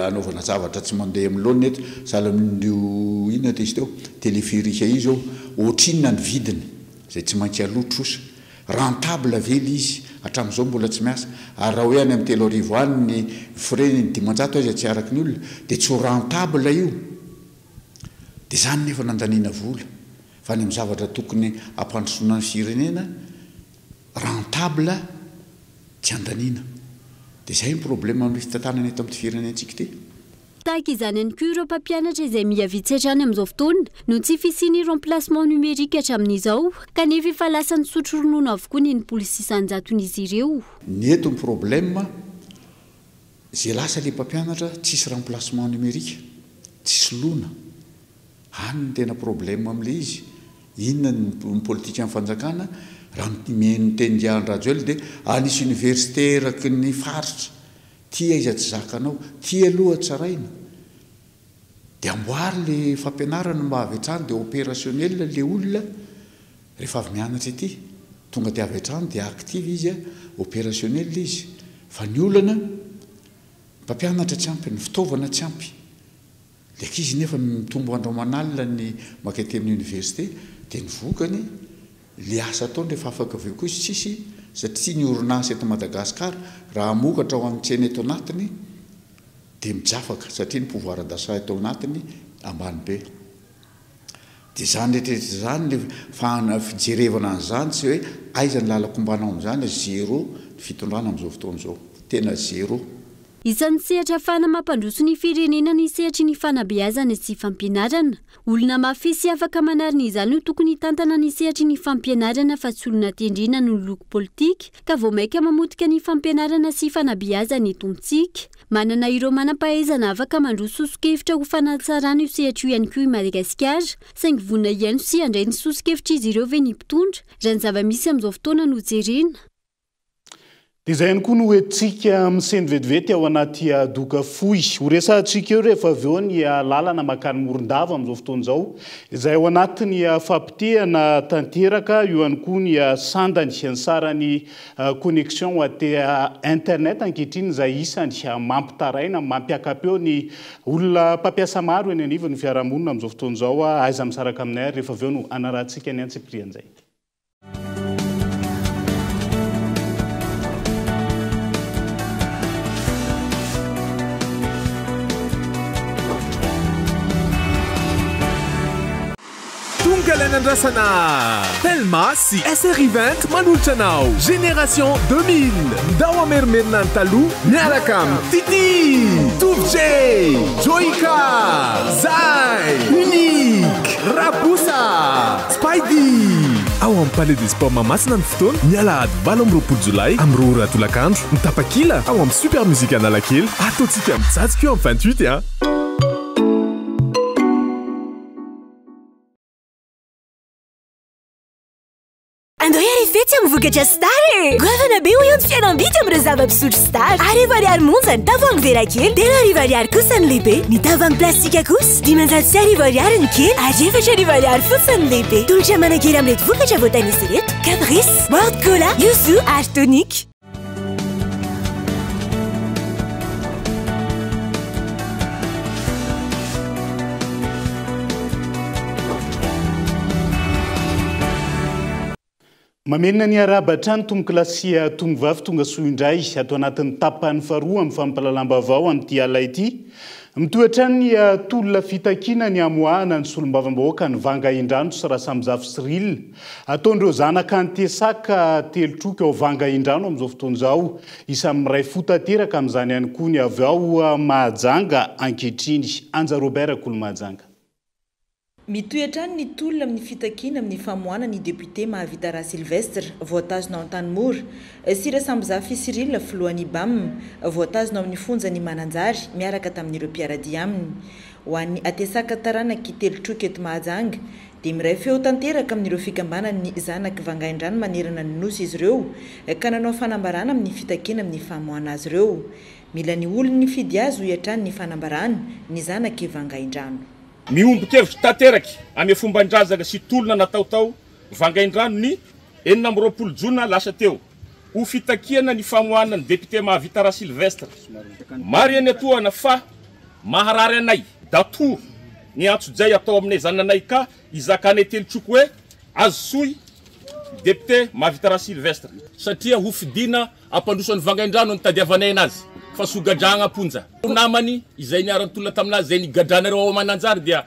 anaovana zavatra tsy mandeha amin'ny laoniny eto, sahala amin'io inona izy teo, téléphérique io zao, ohatrinona ny vidiny izay tsy maintsy aloa trosa. Rentable ve le izy hatramin'izao mbola tsy miasa? Ary raha hoe any amin'ny 3000 any ny frais ny 500 aiza tsy araky ny olona dia tsy ho rentable io? Dia zany nefa nandaniana vola fa any amin'ny zavatra tokony hampandrosoana ny firenena rentable tsy andaniana. Dia zay ny problème amin'ny fitantanana eto amin'ity firenentsika ity. Tahaka izany ihany koa ireo mpampianatra izay miha vitsy hatrany amin'izao fotoana noho tsy fisian'ny remplacement numérique hatramin'izao kanefa efa lasa nisotro ronono avokoa ny 60%-n'izy ireo. Ny eto ny problème, ze lasa le mpampianatra tsisy remplacement numérique, tsy soloina, any ny tena problème amle izy, inona ny politikan'ny fanjakana, raha mihaino ny tenin'i Rajoel dia anisy université eraky ny faritra, Ty aiza tsy zakanao. Ty aloha tsaraina. De amboary le fampianarana mba avy hatrany de opérationnel le olona rehefa avy mianatra ety. Tonga de avy hatrany de active izy, opérationnel izy. Fa ny olana, mpampianatra tsy ampy, ny fitaovana tsy ampy. Le ankizy nefa mitombo andro aman'alina ny maka ety amin'ny université dia ny vokany le asa ataony rehefa afaka avy eo koa izy tsisy satria ny orinasa eto Madagascar raha hamokatra ho an'ny tsena eto anatiny dia mijafaka satria ny pouvoir d'achat eto anatiny ambany be. Dia izany rehetra rehetra izany le fa fijerevana an'izany tsy hoe aiza ny lalan-kombanao amin'izany, zéro ny fitondrana amin'izao fotoana izao, tena zéro. Isan'ny sehatra ahafahana mampandroso ny firenena ny sehatry ny fanabeazana sy fampianarana. Olona mafy sy afaka manarina izany no tokony hitantana ny sehatry ny fampianarana fa tsy olona tendrena noho ny loko politika ka vao mainka mamotika ny fampianarana sy fanabeazana eto amintsika. Manana ireo manam-pahaizana afaka mandroso soso-kevitra ho fanatsarana io sehatra io ihany koa i Madagasikara saingy vonona hihaino sy handray ny soso-kevitr'izy ireo ve ny mpitondra raha ny zava-misy amin'izao fotoana no jerena? Dia izay ihany koa no hoentintsika misento vetivety ao anaty doka fohy. Horesahantsika eo rehefa avy eo ny lalana mankany Morondava amin'izao fotoana izao, izay ao anatin'ny fahapotehana tanteraka, eo ihany koa ny sandany, ny saran'ny connexion internet ankehitriny izay isany mampitaraina, mampiaka-peo ny olona mpampiasa maro eny anivon'ny fiarahamonina amin'izao fotoana izao. Aiza misaraka aminay ary rehefa avy eo no hanarahantsika ny antsipirian'izay. Tonga ilay nandrasana! Telma sy SR Event manolotra anao Génération 2000. Ndao hamerimberina ny taloha miaraka amin'i Titi, Tovo Jay, Joyka, Zay, Unique, Raboussa, Spidey. Ao amin'ny Palais des Sports Mahamasina ny fotoana, ny alahady 28 jolay amin'ny 2 ora tolakandro. Ny tapakila ao amin'ny Super Music Analakely. Ataontsika mijajika io amin'ny 28 a! Andao hiary fety amin'ny vokatra Star e! Goavana be hoy aho ny fihenam-bidy amin'ireo zava-pisotro Star. 1000 ariary monja ny tavoahangy vera kely, 3000 ariary kosa ny lehibe. Ny tavoahangy plastika kosa, 500 ariary ny kely ary 4000 ariary fotsiny ny lehibe. Tolotra manan-kery amin'ireto vokatra voatanisa ireto, Caprice, World Cola, Yuzu ary Tonic. Mamerina ny arahaba hatrany tompokolahy sy tompovavy tonga soa indray ato anatin'ny tapany faharoa amin'ny fampahalalam-baovao amin'ity alina ity. Mitohy hatrany ny tolona fitakiana ny hamoahana ny solombavambahoaka ny Vangaindrano sy Rasamizafy Cyril Ataon'ireo zanaka Antesaka telo troky ao Vangaindrano amin'izao fotoana izao. Isan'ny miray fo tanteraka amin'izany ihany koa ny avy ao Mahajanga ankehitriny. Anja Robert Kolomahajanga. Mitohy hatrany ny tolona amin'ny fitakiana amin'ny famoahana ny député Mahavita Rasylvestre, voatazona ao Antanimora, sy Rasambozafy Cyril, filohan'ny Bam, voatazona ao amin'ny fonjan'i Mananjary miaraka tamin'ireo mpiara-dia aminy. Ho an'ny Atesaka taranak'i Telotroky eto Mahajanga dia miray feo tanteraka amin'ireo fikambanan'ny zanak'i Vangaindrano manerana ny Nosy izy ireo ka nanao fanambarana amin'ny fitakiana amin'ny famoahana azy ireo. Mila ny olony nifidy azy hoy hatrany ny fanambarana ny zanak'i Vangaindrano. Miombon-kevitra tanteraky amin'ny fomban-drazana sy tolona natao tao Vangaindrano ny 26 jona lasa teo ho fitakiana ny famoahana ny député Mahavita Rasylvestre. Marihana etoana fa maharary anay datour ny antsojay atao aminay zananay ka izakanay telotroko hoe azosoy député Mahavita Rasylvestre. Satria ho fidiana hampandroso an'i Vangaindrano no nitadiavanay anazy fa tsy ho gadragna am-ponja. Namany izay niara-nitolona taminazy izay nigadranareo ao Mananjary dia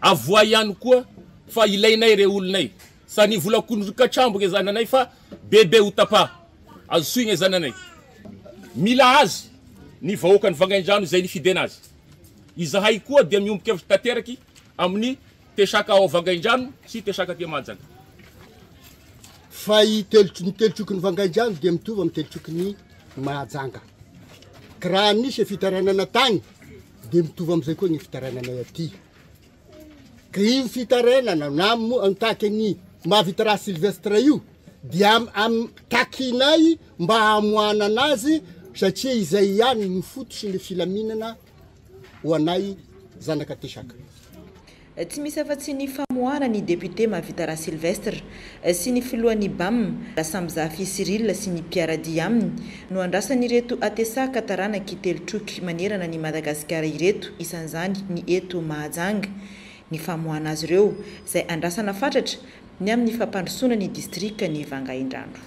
Avoahy ihany koa fa ilainay re olonay. Sa ny vola kondro katrambo nge zananay fa bebe ho tapa. Azosoy nge zananay. Mila azy ny vahoakan'i Vangaindrano izay nifidena azy. Izahay koa dia miombon-kevitra tanteraky amin'ny Tesaka ao Vangaindrano sy Tesaka aty Mahajanga. Fa i telo, ny telotrokin'i Vangaindrano dia mitovy amin'ny telotrokin'i Mahajanga. Ka raha nisy fitarainana tany Dia mitovy amin'izay koa ny fitarainanay aty. Ka io fitarainana na moa mitaky an'i Mahavita Raha Sylvestre io dia am takinay mba hamoahana anazy satria izay ihany no fototry ny filaminana ho anay zanaka Tesaka. Tsy misy afa-tsy ny famoahana ny député Mahavita Rasylvestre sy ny filohan'ny Bam, Rasamizafy Cyril sy ny mpiara-dia aminy no andrasan'ireto Atesaka taranak'i Telotroky manerana an'i Madagasikara ireto, isan'izany ny eto Mahajanga. Ny famoahana azy ireo, izay andrasana fatratra, ny amin'ny fampandrosoana ny distrikan'i Vangaindrano.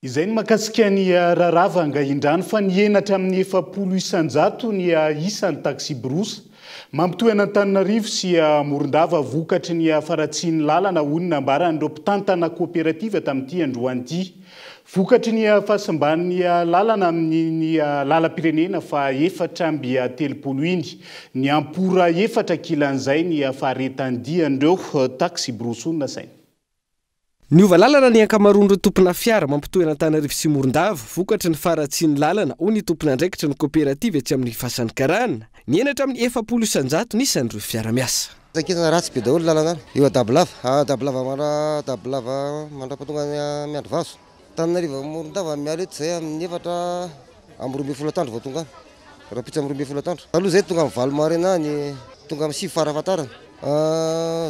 Izay ny mahakasika ny raharaha Vangaindrano fa nihena hatramin'ny 40 isan-jato ny isan'ny taxi-brousse mampitohy an'Antananarivo sy Morondava vokatry ny faharatsian'ny lalana hoy ny nambaran'ireo mpitantana koperativa tamin'ity androany ity. Vokatry ny fahasimban'ny lalana amin'iny lalam-pirenena faha 34 iny, niampy ora efatra ankilan'izay ny faharetan-dian'ireo taxi-brousse nasaina. Niova lalana ny ankamaroan'ireo tompona fiara mampitohy an'Antananarivo sy Morondava, vokatry ny faharatsian'ny lalana, hoy ny tompon'andraikitry ny koperativa etsy amin'ny Fasan'ny Karana. Nihena hatramin'ny 40% ny isan'ireo fiara miasa. Saikina ratsy be daholo ny lalana any. Eo Adabolava, Adabolava mandra Adabolava mandrapatonga any Miandrivazo. Antananarivo Morondava miala eto izay amin'ny 14 atoandro vao tonga any. Rahampitso amin'ny 12 atoandro. Taloha izay tonga amin'ny 8 maraina any, tonga amin'ny 9 farafahatarany.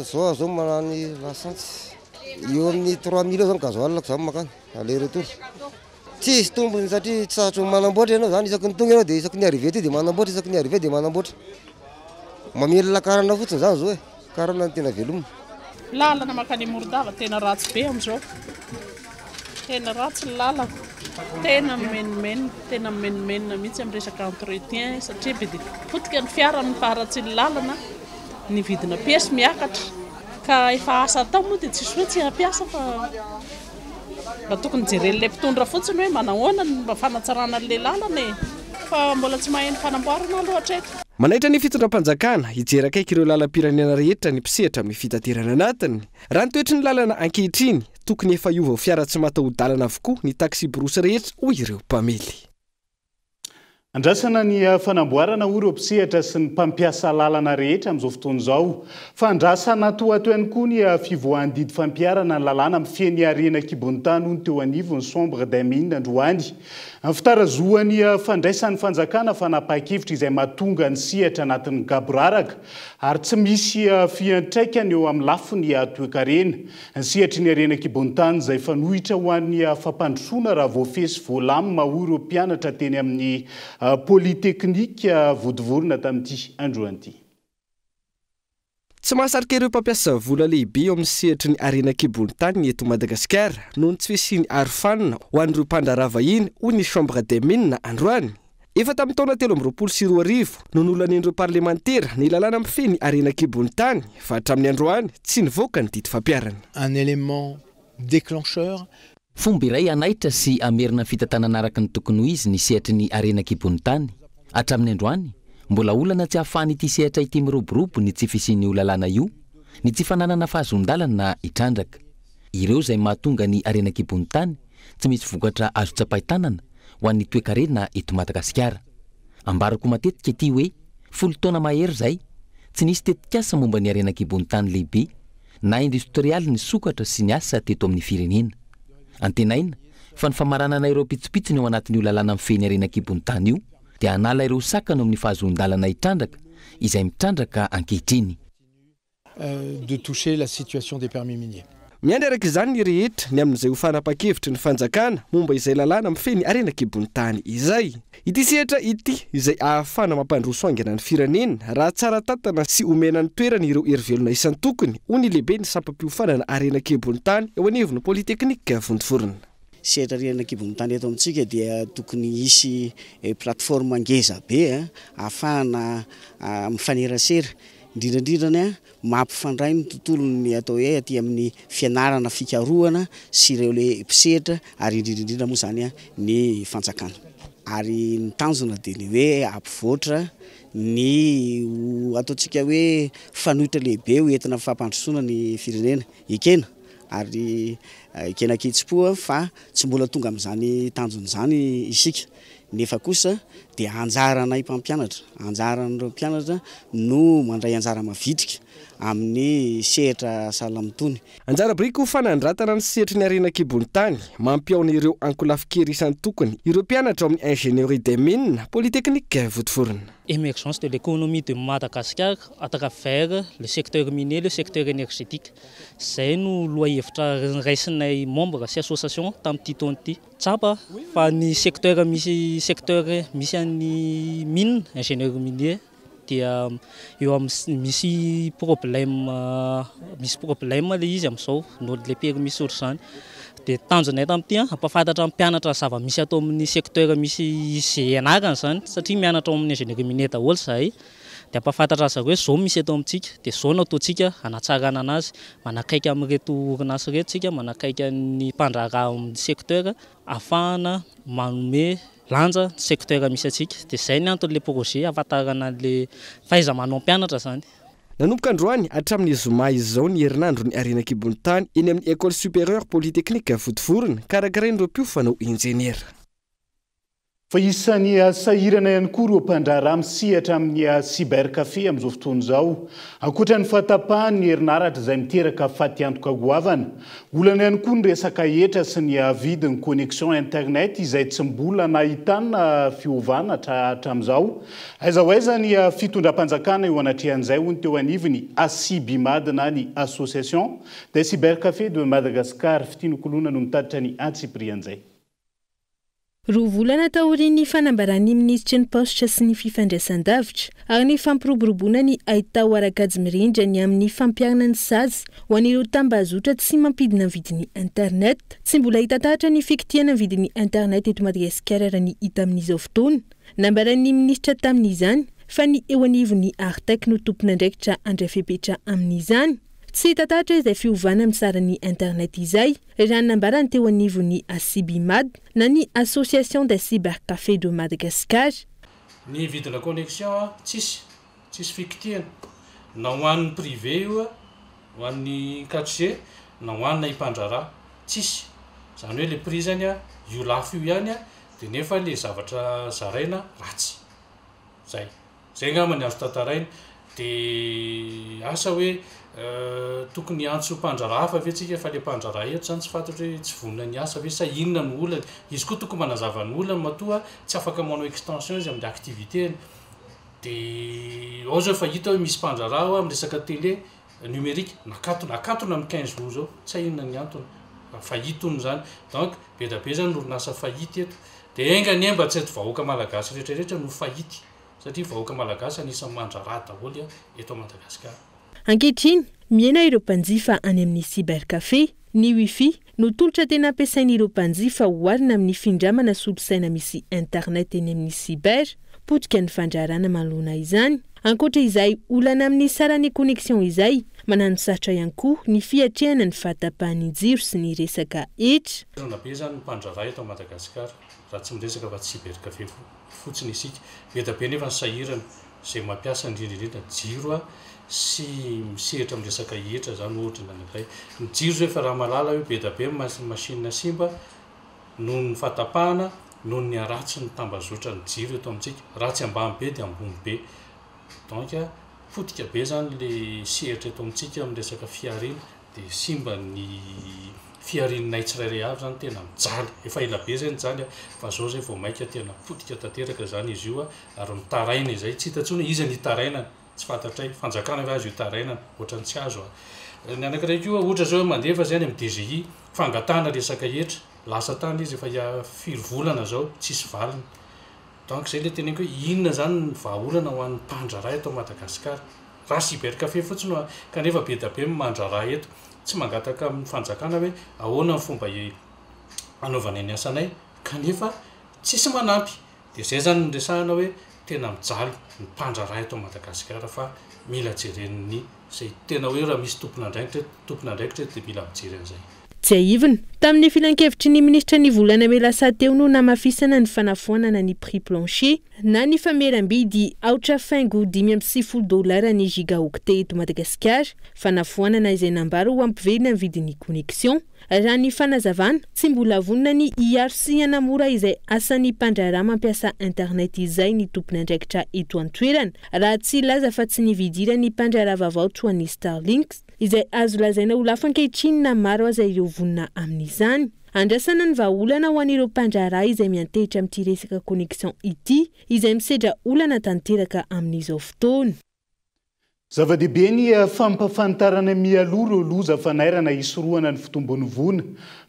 Zao aho zao manany lasantsy eo amin'ny 3000 eo zany gasoil ko zany makany aller retour. Tsisy tombony satria tsy sarotra manamboatra ianao zany isaky ny tonga ianao dia isaky ny arrivé aty dia manamboatra isaky ny arrivé dia manamboatra. Mamelona karana fotsiny zany zao e, karana no tena velomina. Lalana mankany Morondava tena ratsy be amin'izao. Tena ratsy ny lalana, tena mimenomenona, tena mimenomenona mihitsy amin'ny resaka entretien satria be dia potika ny fiara amin'ny faharatsian'ny lalana. Ny vidina piesy miakatra ka efa asa atao moa dia tsisy hoe tsy hampiasa fa mba tokony jeren'ilay mpitondra fotsiny hoe manahoana ny mba fanatsarana an'ilay lalana e! Fa mbola tsy maheno fanamboarana aloha hatreto. Manaitra ny fitondram-panjakana hijery akaiky ireo lalam-pirenena rehetra ny mpisehatra amin'ny fitaterana anatiny. Raha ny toetry ny lalana ankehitriny, tokony efa hiova ho fiara tsy mataho-dalana avokoa ny taksiborosy rehetra hoy ireo mpamily. Andrasana ny fanamboarana hoy ireo mpisehatra sy ny mpampiasa lalana rehetra amin'izao fotoana izao. Fa andrasana ato ato ihany koa ny fivoahan'ny didy fampiharana ny lalàna mifehy ny harena an-kibon'ny tany hoy ny teo anivon'ny Chambre des Mines androany. Ny fitarazohan'ny fandraisan'ny fanjakana fanapahan-kevitra izay mahatonga ny sehatra anatin'ny gaboraraka ary tsy misy fiantraikany eo amin'ny lafiny toekarena. Ny sehatry ny harena an-kibon'ny tany izay fanohitra ho an'ny fampandrosoana raha voafehy sy voalamina hoy ireo mpianatra teny amin'ny Polytechnique Vontovorona tamin'ity androany ity. Tsy mahasarika ireo mpampiasa vola lehibe eo amin'ny sehatry ny harena an-kibon'ny tany ny eto Madagasikara noho ny tsy fisian'ny arofanina ho an'ireo mpandraharaha vahiny hoy ny Chambre des Mines androany. Efa tamin'ny taona 2023 no nolanian'ireo parlemantera ny lalàna mifehy ny harena an-kibon'ny tany fa hatramin'ny androany tsy nivoaka ny didy fampiharana. Un élément déclencheur. Fomba iray hanaitra sy hamerina ny fitantanana araka ny tokony ho izy ny sehatry ny harena an-kibon'ny tany. Hatramin'ny androany, mbola olana tsy ahafahan'ity sehatra ity miroborobo ny tsy fisian'io lalàna io, ny tsy fananana fahazoan-dalana hitrandraka. Ireo izay mahatonga ny harena an-kibon'ny tany tsy misy vokatra azo tsapain-tanana ho an'ny toekarena eto Madagasikara. Ambarako matetika ity hoe folo taona mahery izay, tsy nisy tetikasa momba ny harena an-kibon'ny tany lehibe na indostrialy nisokatra sy niasa teto amin'ny firenena. Antenaina fa ny famaranana ireo pitsopitsony ao anatin'io lalàna mifehy ny harena an-kibon'ny tany io dia hanala ireo sakana eo amin'ny fahazoan-dalana hitrandraka izay mitrandraka ankehitriny. de toucher la situation des permis miniers. Miandry araka izany ny rehetra ny amin'izay ho fanapan-kevitry ny fanjakana momba izay lalàna mifehy ny harena an-kibon'ny tany izay. Ity sehatra ity izay ahafahana mampandroso haingana ny firenena raha tsara tantana sy omena ny toerany ireo herivelona isan-tokony, hoy ny lehiben'ny sampam-piofanana harena an-kibon'ny tany eo anivon'ny Polytechnique Vontovorona. Sehatra harena an-kibon'ny tany eto amintsika dia tokony hisy plateforme ngeza be ahafahana mifanerasera Indrindra indrindra ny mampifandray ny tontolon'ny atao hoe aty amin'ny fianarana fikarohana sy ireo le mpisehatra ary indrindra indrindra moa izany ny fanjakana. Ary ny tanjona dia ny hoe hampivoatra ny ho ataontsika hoe fanoitra lehibe ho entina fampandrosoana ny firenena. Ekena ary ekena ankehitsipo fa tsy mbola tonga amin'izany tanjona izany isika. Nefa kosa dia anjaranay mpampianatra, anjaran'ireo mpianatra no mandray anjara mavitrika amin'ny sehatra sahala amin'itony. Anjara biriky ho fanandratana ny sehatry ny harena an-kibon'ny tany, mampihaona ireo ankolafin-kery isan-tokony, ireo mpianatra ao amin'ny Ingénierie des Mines, Polytechnique Vontovorona. Emergence de l'économie de Madagascar à travers le secteur minier, le secteur énergétique. Izay no lohahevitra niraisinay membre sy association tamin'ity taona ity. Tsapa fa ny secteur misy secteur misy an'ny mine, ingénieur minier dia eo amin'ny misy problème misy problème ilay izy amin'izao noho ilay permis ohatr'izany. Dia tanjonay tamin'ity an, hampahafantatra ny mpianatra ny zava-misy ato amin'ny secteur misy izay ianarany izany satria mianatra ao amin'ny ingénierie minier daholo izahay. Dia hampahafantatra azy ireo hoe izao misy eto amintsika, dia izao no ataontsika hanatsarana anazy. Manakaiky amin'ireto orinasa ireto isika, manakaiky ny mpandraharaha ao amin'ny secteur ahafahana manome lanja ny secteur misy antsika. Dia izay ny anton'ilay projet ahafantarana an'ilay fahaiza-manao mpianatra izany. Nanomboka androany hatramin'ny zoma izao ny herinandron'ny harena an-kibon'ny tany eny amin'ny Ecole Supérieure Polytechnique Vontovorona, karakarain'ireo mpiofana ho injeniera. Fa isan'ny sahirana ihany koa ireo mpandraharaha misehatra amin'ny cybercafé amin'izao fotoana izao. Ankoatra ny fahatapahan'ny herinaratra izay miteraka fatiantoka goavana. Olana ihany koa ny resaka hetra sy ny vidin'ny connexion internet izay tsy mbola nahitana fiovana hatramin'izao. Aiza ho aiza ny fitondram-panjakana eo anatrehan'izay hoy ny teo anivon'ny Acibimad na ny Association des cybercafés de Madagascar. Fitia Nokoloana no mitatitra ny antsipirian'izay. Roa volana taorian'ny fanambaran'ny minisitry ny Paositra sy ny Fifandraisandavitra ary ny fampiroboroboana ny haitao ara-kajy mirindra ny amin'ny fampiharana ny sazy ho an'ireo tambazotra tsy mampidina ny vidin'ny internet. Tsy mbola hita taratra ny fikitihana ny vidin'ny internet eto Madagasikara raha ny hita amin'izao fotoana. Nambaran'ny minisitra tamin'izany. fa ny eo anivon'ny Artec no tompon'andraikitra handray fepetra amin'izany. Tsy hita taratra izay fiovana amin'ny saran'ny internet izay, raha ny nambarany teo anivon'ny Acibimad na ny Association des Cybercafés de Madagascar. Ny vidina connexion tsisy, tsisy fikitihana na ho an'ny privé io ho an'ny 4G na ho an'ny mpandraharaha, tsisy. Izany hoe le prix zany io lafo io ihany de nefa le zavatra zaraina ratsy. Zay. Zay angamba ny azo tantaraina. De asa hoe tokony hiantso mpandraharaha hafa ve tsika fa le mpandraharaha eto zany tsy fantatro hoe tsy vonona ny hiasa ve sa inona no olany. Izy koa tokony manazava ny olany matoa tsy afaka manao extension izy amin'ny activité-ny. De ao zao efa hita hoe misy mpandraharaha ao amin'ny resaka télé numérique nakatona, akatona amin'ny 15 jours zao, tsy hay inona ny antony. Faillite hono zany. Donc be da be zany ny orinasa faillite eto. De enga anie mba tsy eto vahoaka malagasy rehetra rehetra no faillite. Satria vahoaka malagasy anisan'ny mandraharaha daholo eto Madagasikara. Ankehitriny, mihena ireo mpanjifa any amin'ny cybercafé. Ny Wifi no tolotra tena ampiasain'ireo mpanjifa oharina amin'ny findramana solosaina misy internet eny amin'ny cyber. Potika ny fandraharahana manoloana izany. Ankoatra izay olana amin'ny saran'ny connexion izay, mananosarotra ihany koa ny fiatrehana ny fahatapahan'ny jiro sy ny resaka hetra. Olana be izany ny mpandraharaha eto Madagasikara raha tsy miresaka afa-tsy cybercafé fotsiny isika. Be dia be nefa ny sahirana izay mampiasa indrindra indrindra jiro sy misehatra amin'ny resaka hetra izany ohatra ny anankiray. Ny jiro izao efa raha mahalala hoe be dia be ny machine simba noho ny fahatapahana, noho ny haratsin'ny tambazotran'ny jiro eto amintsika. Raha tsy ambany be dia ambony be. Donc potika be izany ilay sehatra eto amintsika amin'ny resaka fihariana. Dia simba ny fiharianay tsirairay avy zany, tena mijaly, efa ela be zay nijaly fa zao zay vao maika tena potika tanteraka zany izy io ary mitaraina izay, tsy hita intsony hoe iza no hitarainana, tsy fantatray, fanjakana ve azo hitarainana, ohatran'ny tsy azo a. Ny anankiray koa ohatra zao hoe mandefa zay any amin'ny DGI, fangatahana resaka hetra, lasa tany izy efa firy volana zao tsisy valiny, donc zay le teneniko hoe inona zany ny vahaolana ho an'ny mpandraharaha eto Madagasikara. Raha cyber café fotsiny no kanefa be da be ny mandraharaha eto. Tsy mangataka amin'ny fanjakana hoe ahoana ny fomba hanaovanay ny asanay kanefa tsisy manampy. Dia izay izany no resahana hoe tena mijaly ny mpandraharaha eto Madagasikara fa mila jeren'ny izay tena hoe raha misy tompon'andraikitra eto tompon'andraikitra eto dia mila mijery an'izay. Tsiahivina, tamin'ny filankevitry ny minisitra ny volana mey lasa teo no namafisana ny fanafoanana ny prix plancher na ny fameram-bidy aotra faingo 95 dolara ny gigaoctet eto Madagasikara, fanafoanana izay nambara ho hampiverina ny vidin'ny connexion. Raha ny fanazavana, tsy mbola vonona ny hiaro sy hanamora izay asan'ny mpandraharaha mampiasa internet izay ny tompon'andraikitra eto an-toerana, raha tsy hilaza fa tsy ny fidiran'ny mpandraharaha vaovao toa ny Starlink. Izay azo lazaina ho lafo ankehitriny na maro aza ireo vonona amin'izany. Andrasana ny vahaolana ho an'ireo mpandraharaha izay miantehitra amin'ity resaka connexion ity, izay misedra olana tanteraka amin'izao fotoana. Zava-dehibe ny fampahafantarana mialoha ireo loza fanairana hisorohana ny fitombon'ny voina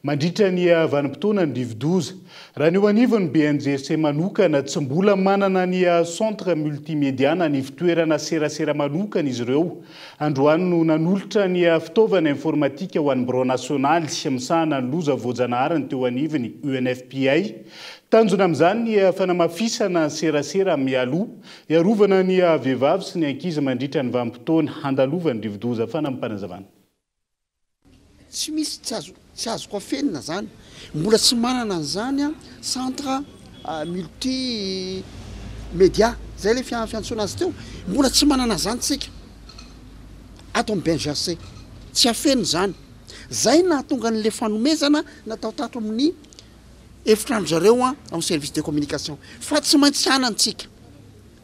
mandritra ny vanim-potoanan'ny rivodoza. Raha ny eo anivon'ny BNGRC manokana, tsy mbola manana ny centre multimédia na ny ivontoerana serasera manokana izy ireo. Androany no nanolotra ny fitaovana informatika ho an'ny birao nasionaly misahana ny loza voajanahary ny teo anivon'ny UNFPA. Tanjona amin'izany ny fanamafisana ny serasera mialoha, hiarovana ny vehivavy sy ny ankizy mandritra ny vanim-potoana handalovan'ny rivodoza. Fanampim-panazavana. Tsy misy tsy azo tsy azoko afenina zany, mbola tsy manana an'izany an centre multi media zay le fiantsoana azy teo, mbola tsy manana an'izany tsika ato amin'ny BNGRC, tsy afenina zany, zay nahatonga an'le fanomezana natao tato amin'ny efitrano zareo an ao amin'ny service de communication fa tsy maintsy hanana tsika.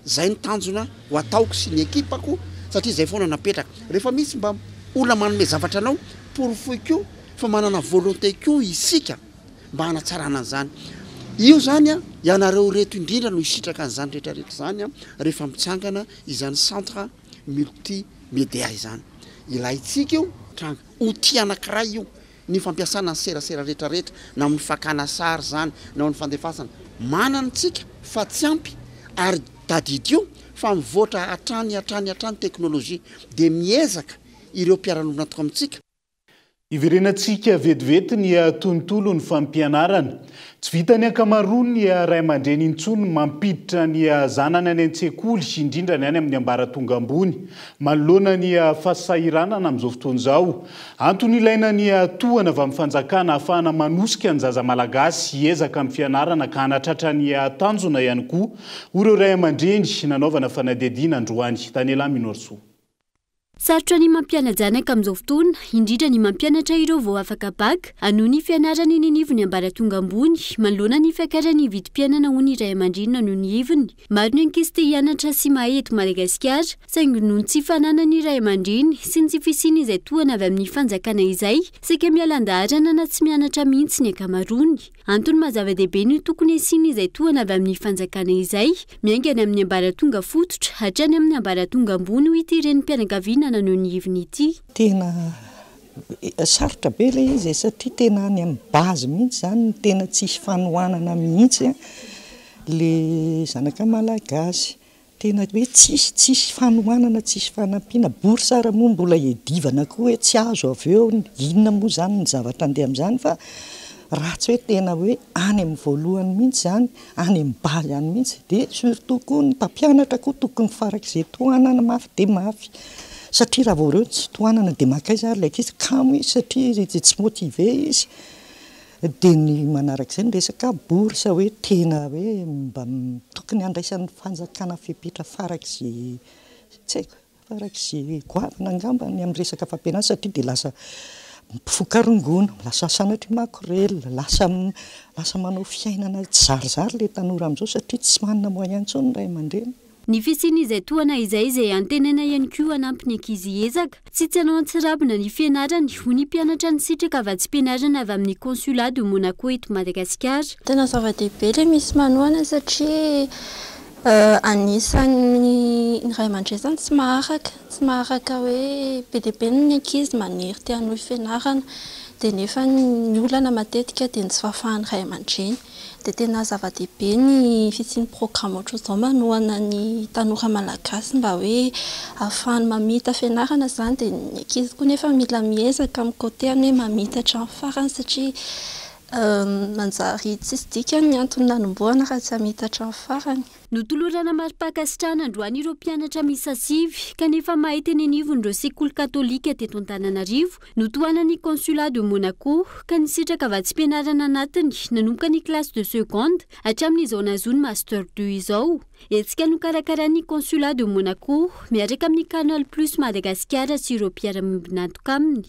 Zay ny tanjona ho ataoko sy ny ekipako satria zay foana napetraka. Rehefa misy mba olona manome zavatra anao, porofoy koa fa manana volonté koa isika mba hanatsarana an'izany. Io zany an, ianareo ireto indrindra no hisitraka an'izany rehetra rehetra izany an, rehefa mitsangana izany centre multi media izany. Ilaintsika io tranga, outil anankiray io. Ny fampiasana ny serasera rehetra rehetra na amin'ny fakana sary izany na amin'ny fandefasana. Manana isika fa tsy ampy ary tadidio fa mivoatra hatrany hatrany hatrany teknolojia dia miezaka ireo mpiara-miombon'antoka amintsika. Hiverenantsika vetivety ny tontolon'ny fampianarana. Tsy vitan'ny ankamaroan'ny ray aman-dreny intsony ny mampiditra ny zanany any an-tsekoly, indrindra ny any amin'ny ambaratonga ambony, manoloana ny fahasahiranana amin'izao fotoana izao. Antony ilaina ny tohana avy amin'ny fanjakana ahafahana manosika ny zaza malagasy hiezaka amin'ny fianarana ka hanatratra ny tanjona ihany koa, hoy ireo ray aman-dreny nanaovana fanadihadiana androany. Daniela Minoarisoa. Sarotra ny mampiana-janaka amin'izao fotoana, indrindra ny mampianatra ireo vao afaka bacc hanohy ny fianarany eny anivon'ny ambaratonga ambony, manoloana ny fiakaran'ny vidim-piainana hoy ny ray aman-dreny naneho ny heviny. Maro ny ankizy te hianatra sy mahay eto Madagasikara, saingy noho ny tsy fananan'ny ray aman-dreny sy ny tsy fisian'izay tohana avy amin'ny fanjakana izay, saika miala an-daharana na tsy mianatra mihitsy ny ankamaroany. Antony maha zava-dehibe ny tokony hisian' izay tohana avy amin'ny fanjakana izay, miainga any amin'ny ambaratonga fototra hatrany amin'ny ambaratonga ambony hoy ity renim-pianakaviana naneho ny heviny ity. Tena sarotra be ilay izy e, satria tena any amin'ny base mihitsy izany no tena tsisy fanohanana mihitsy ilay zanaka malagasy. Tena hoe tsisy, tsisy fanohanana, tsisy fanampiana, bourse ara moa mbola iadivana koa hoe tsy azo avy eo, inona moa izany ny zavatra andeha amin'izany fa raha tsy hoe tena hoe any amin'ny voalohany mihitsy izany, any amin'ny base any mihitsy, dia surtout koa ny mpampianatra koa tokony farak'izay tohanana mafy dia mafy satria raha vao ireo tsy tohanana dia mankaiza ary ilay ankizy, kamo izy satria tsy motivé izy. Dia ny manarak'izay ny resaka bourse hoe tena hoe mba tokony handraisan'ny fanjakana fepetra farak'izay tsy haiko, farak'izay goavana angamba ny amin'ny resaka fampianarana satria dia lasa mpifoka rongony, lasa sanatria makorelina, lasa lasa manao fiainana tsizarizary ilay tanora amin'izao satria tsy manana moyen intsony ny ray aman-dreny. Ny fisian'izay tohana izay izay antenaina ihany koa hanampy ny ankizy hiezaka sy tsy hanao antsirabina ny fianarany ho ny mpianatra nisitraka vatsim-pianarana avy amin'ny Consulat de Monaco eto Madagasikara. Tena zava-dehibe ilay misy manohana satria anisan'ny ny ray aman-dreny izany tsy maharaka, tsy maharaka hoe be dia be ny ankizy maniry te hanohy fianarana dia nefa ny olana matetika dia ny tsy fahafahan'ny ray aman-dreny. Dia tena zava-dehibe ny fisian'ny programme ohatran'izao manohana ny tanora malagasy mba hoe ahafahany mamita fianarana izany dia ny ankizy koa nefa mila miezaka amin'ny côté ny hoe mamita hatramin'ny farany satria manjary tsisy dikany ny antony nanombohana raha tsy hamita hatramin'ny farany. Notolorana mari-pankasitrahana androany ireo mpianatra miisa sivy kanefa mahay teny anivon'ireo sekoly katolika teto Antananarivo notohanan'ny Consulat de Monaco ka nisitraka vatsim-pianarana anatiny nanomboka ny classe de seconde hatramin'izao nahazoany Master deux izao. Hetsika nokarakarain'ny Consulat de Monaco miaraka amin'ny Canal Plus Madagasikara sy ireo mpiara-miombon'antoka aminy.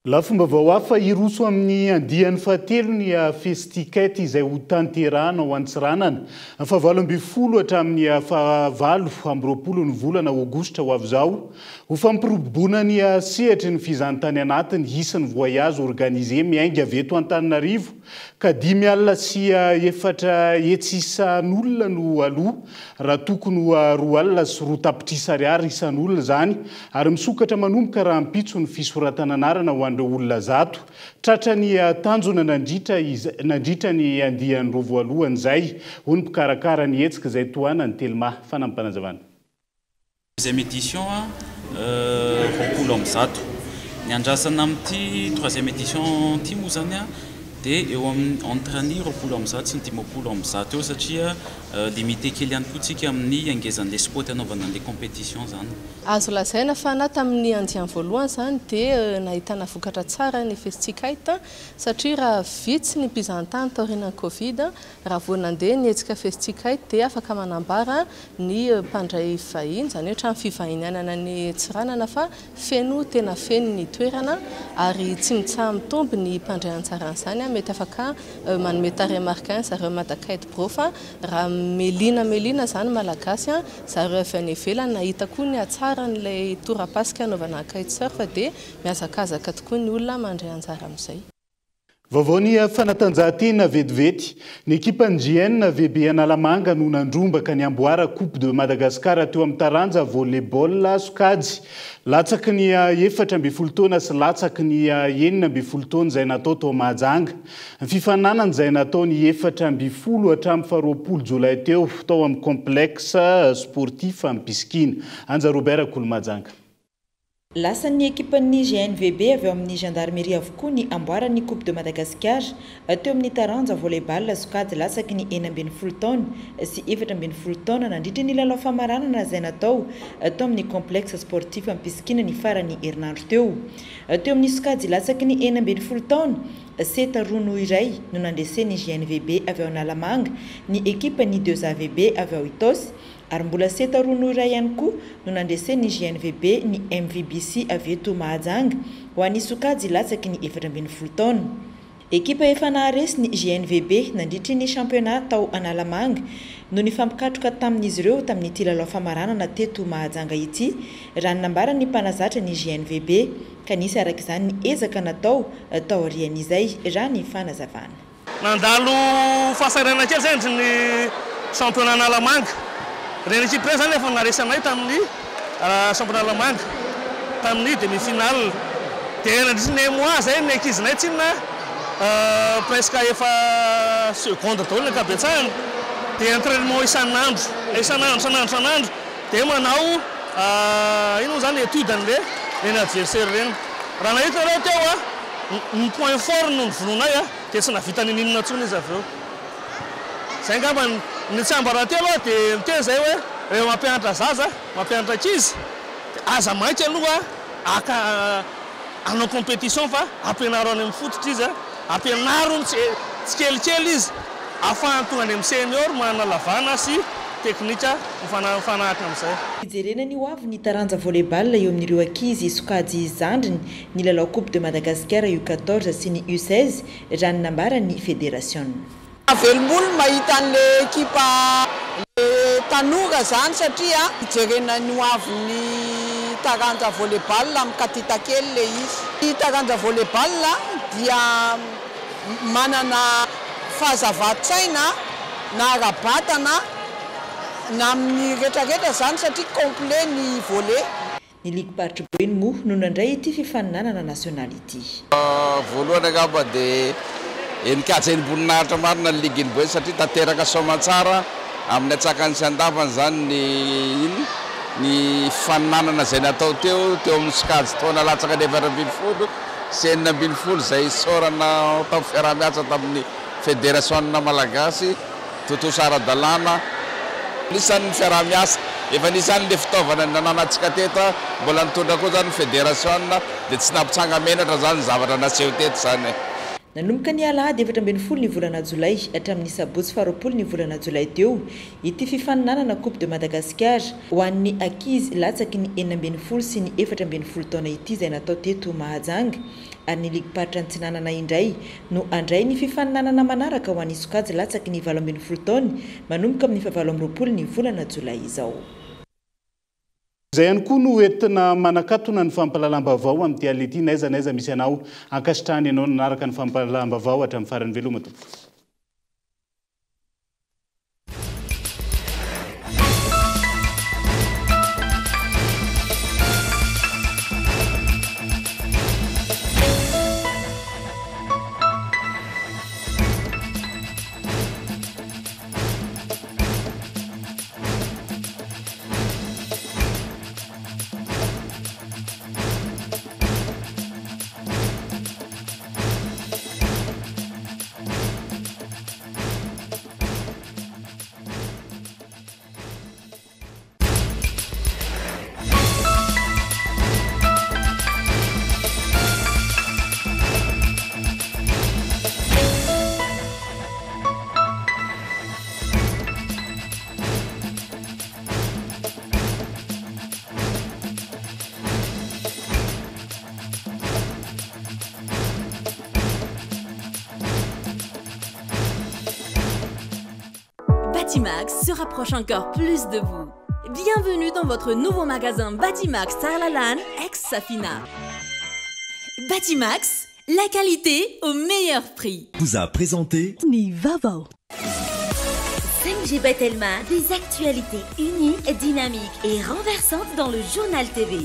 Lafim-baovao hafa, hiroso amin'ny andiany fahatelo ny Festicket izay hotanterahana ao Antsiranana, fahavalo ambinifolo hatramin'ny fahavalo ambiroapolo ny volana aogositra ho avy izao. Ho fampiroboroboana ny sehatry ny fizahantany anatiny, hisy ny voyage organisé miainga avy eto Antananarivo ka 405 isan'olona no aloa raha tokony ho 202 tapitrisa ariary isan'olona izany ary misokatra manomboka rahampitso ny fisoratana anarana ho an'ireo olona 100 tratra ny tanjona nandritra nandritra ny andiany roa voalohany izay, hoy ny mpikarakara ny hetsika izay tohanan'ny Telma. Fanampim-panazavana. Deuxième édition 120. Ny andrasana amin'ity troisième édition ity moa zany dia eo amin'ny entre ny 120 sy ny 150 eo satria limité kely ihany koa tsika amin'ny angezan'ilay spot anaovana an'ilay compétition zany. Azo lazaina fa na tamin'ny andiany voalohany izany dia nahitana vokatra tsara ny Festikite satria raha vitsy ny mpizahantany taorian'ny Covid, raha vao nandeha ny hetsika Festikite dia afaka manambara ny mpandray vahiny, izany hoe trano fivahinianana any Antsiranana fa feno tena feno ny toerana ary tsy mitsaha-mitombo ny mpandray anjara an'izany, mety afaka manome tarehimarika any zareo Madakite Bro fa raha melina melina izany Malagasy, zareo avy any ivelany nahita koa ny hatsaran'ilay torapasika anaovana kitesurf dia mihazakazaka tokoa ny olona mandray anjara amin'izay. Vaovao ny fanatanjahantena vetivety. Ny ekipan'ny JNVB Analamanga no nandrombaka ny amboara Coupe de Madagascar teo amin'ny taranja volley-ball sokajy latsaky ny 14 taona sy latsaky ny 16 taona izay natao tao Mahajanga. Ny fifaninanana izay natao ny 14 hatramin'ny faha 20 jolay teo tao amin'ny complexe sportif Ampisikina. Anja Robert Kolo Mahajanga. Lasan'ny ekipan'ny GNVB avy ao amin'ny Gendarmerie avokoa ny amboaran'ny Coupe de Madagascar teo amin'ny taranja volley-ball sokajy latsaky ny 16 taona sy 14 taona nandritra ny lalao famaranana izay natao tao amin'ny Complexe Sportif Ampisikina ny faran'ny herinandro teo. Teo amin'ny sokajy latsaky ny 16 taona, seta 2-1 no nandresen'ny GNVB avy ao Analamanga ny ekipan'ny 2AVB avy ao Itaosy Ary mbola seta 2-1 ihany koa no nandresen'ny GNVB ny MVBC avy eto Mahajanga ho an'ny sokajy latsaky ny 14 taona. Ekipa efa naharesy ny GNVB nandritry ny championnat tao Analamanga no nifampikatroka tamin'izy ireo tamin'ity lalao famaranana teto Mahajanga ity, raha ny nambaran'ny mpanazatra ny GNVB, ka nisy araka izany ny ezaka natao taorian'izay, raha ny fanazavana. Nandalo fahasahiranana kely izay nandritry ny championnat Analamanga. Ireny ekipa ireny izany efa naharesy anay tamin'ny championnat Analamanga, tamin'ny demi finale. Dia nandritry ny un mois izay ny ankizinay tsinona presque efa seconde daholo ny ankabetsahany. Dia entrainement isan'andro, isan'andro, isan'andro, isan'andro. Dia manao inona moa izany étude an'ilay ireny adversaire ireny. Raha nahita nareo teo a, ny point fort no novonoinay a, dia tsy nahavita ninininona intsony izy avy eo. Izay angamba ny tsiambaratelo a, dia miteny izay hoe rehefa mampianatra zaza, mampianatra ankizy, dia aza mainka aloha haka hanao compétition fa ampianaro any amin'ny fototra izy a, ampianaro tsikelikely izy ahafahany tonga any amin'ny senior manana lavana sy teknika mifanaraka amin'izay. Hijerena ny ho avy ny taranja volley-ball eo amin'ireo ankizy sokajy zandriny ny lalao Coupe de Madagascar U 14 sy ny U 16, raha ny nambaran'ny federasiona. Mahavelom-bolo ny mahita an'ilay ekipa le tanora zany satria hijerena ny ho avin'ny taranja volley ball amin'ny katita kely le izy. Ny taranja volley ball dia manana fahazavan-tsaina na ara-batana na amin'ny retraretra zany satria complet ny volley. Ny ligim-paritry Boeny moa no nandray ity fifaninanana nasionaly ity. Voalohany angamba dia henin-kaja henim-boninahitra marina ny ligin'i Boeny satria tanteraka soamantsara amin'ny antsakany sy andavany izany ny iny ny fifaninanana izay natao teo teo amin'ny sokajy taona latsaka ny 14 sy 16 izay isaorana tamin'ny fiaraha-miasa tamin'ny federasiona malagasy. Tontosa ara-dalàna. Anisan'ny fiaraha-miasa. Efa nisy ihany ilay fitaovana nananantsika teto, mbola nitondra koa izany ny federasiona, dia tsy nampitsanga-menatra izany ny zavatra naseho teto izany e. Nanomboka ny alahady 14 ny volana jolay hatramin'ny sabotsy faharoapolo ny volana jolay teo ity fifaninanana Coupe de Madagascar ho an'ny ankizy latsaky ny 16 sy ny 14 taona ity izay natao teto Mahajanga ary ny ligim-paritra Antsinanana indray no handray ny fifaninanana manaraka ho an'ny sokajy latsaky ny 18 taona manomboka amin'ny fahavalo amby 20 ny volana jolay izao. Izay ihany koa no entina manakatona ny fampahalalam-baovao amin'ity alina ity n'aiza n'aiza misy anao. Ankasitrahana ianao nanaraka ny fampahalalam-baovao hatramin'ny farany. Veloma tompoko. Batimax se rapproche encore plus de vous. Bienvenue dans votre nouveau magasin Batimax Tsaralalàna ex-Safina. Batimax, la qualité au meilleur prix. Vous a présenté Ny vaovao. 5G by Telma, des actualités uniques, dynamiques et renversantes dans le journal TV.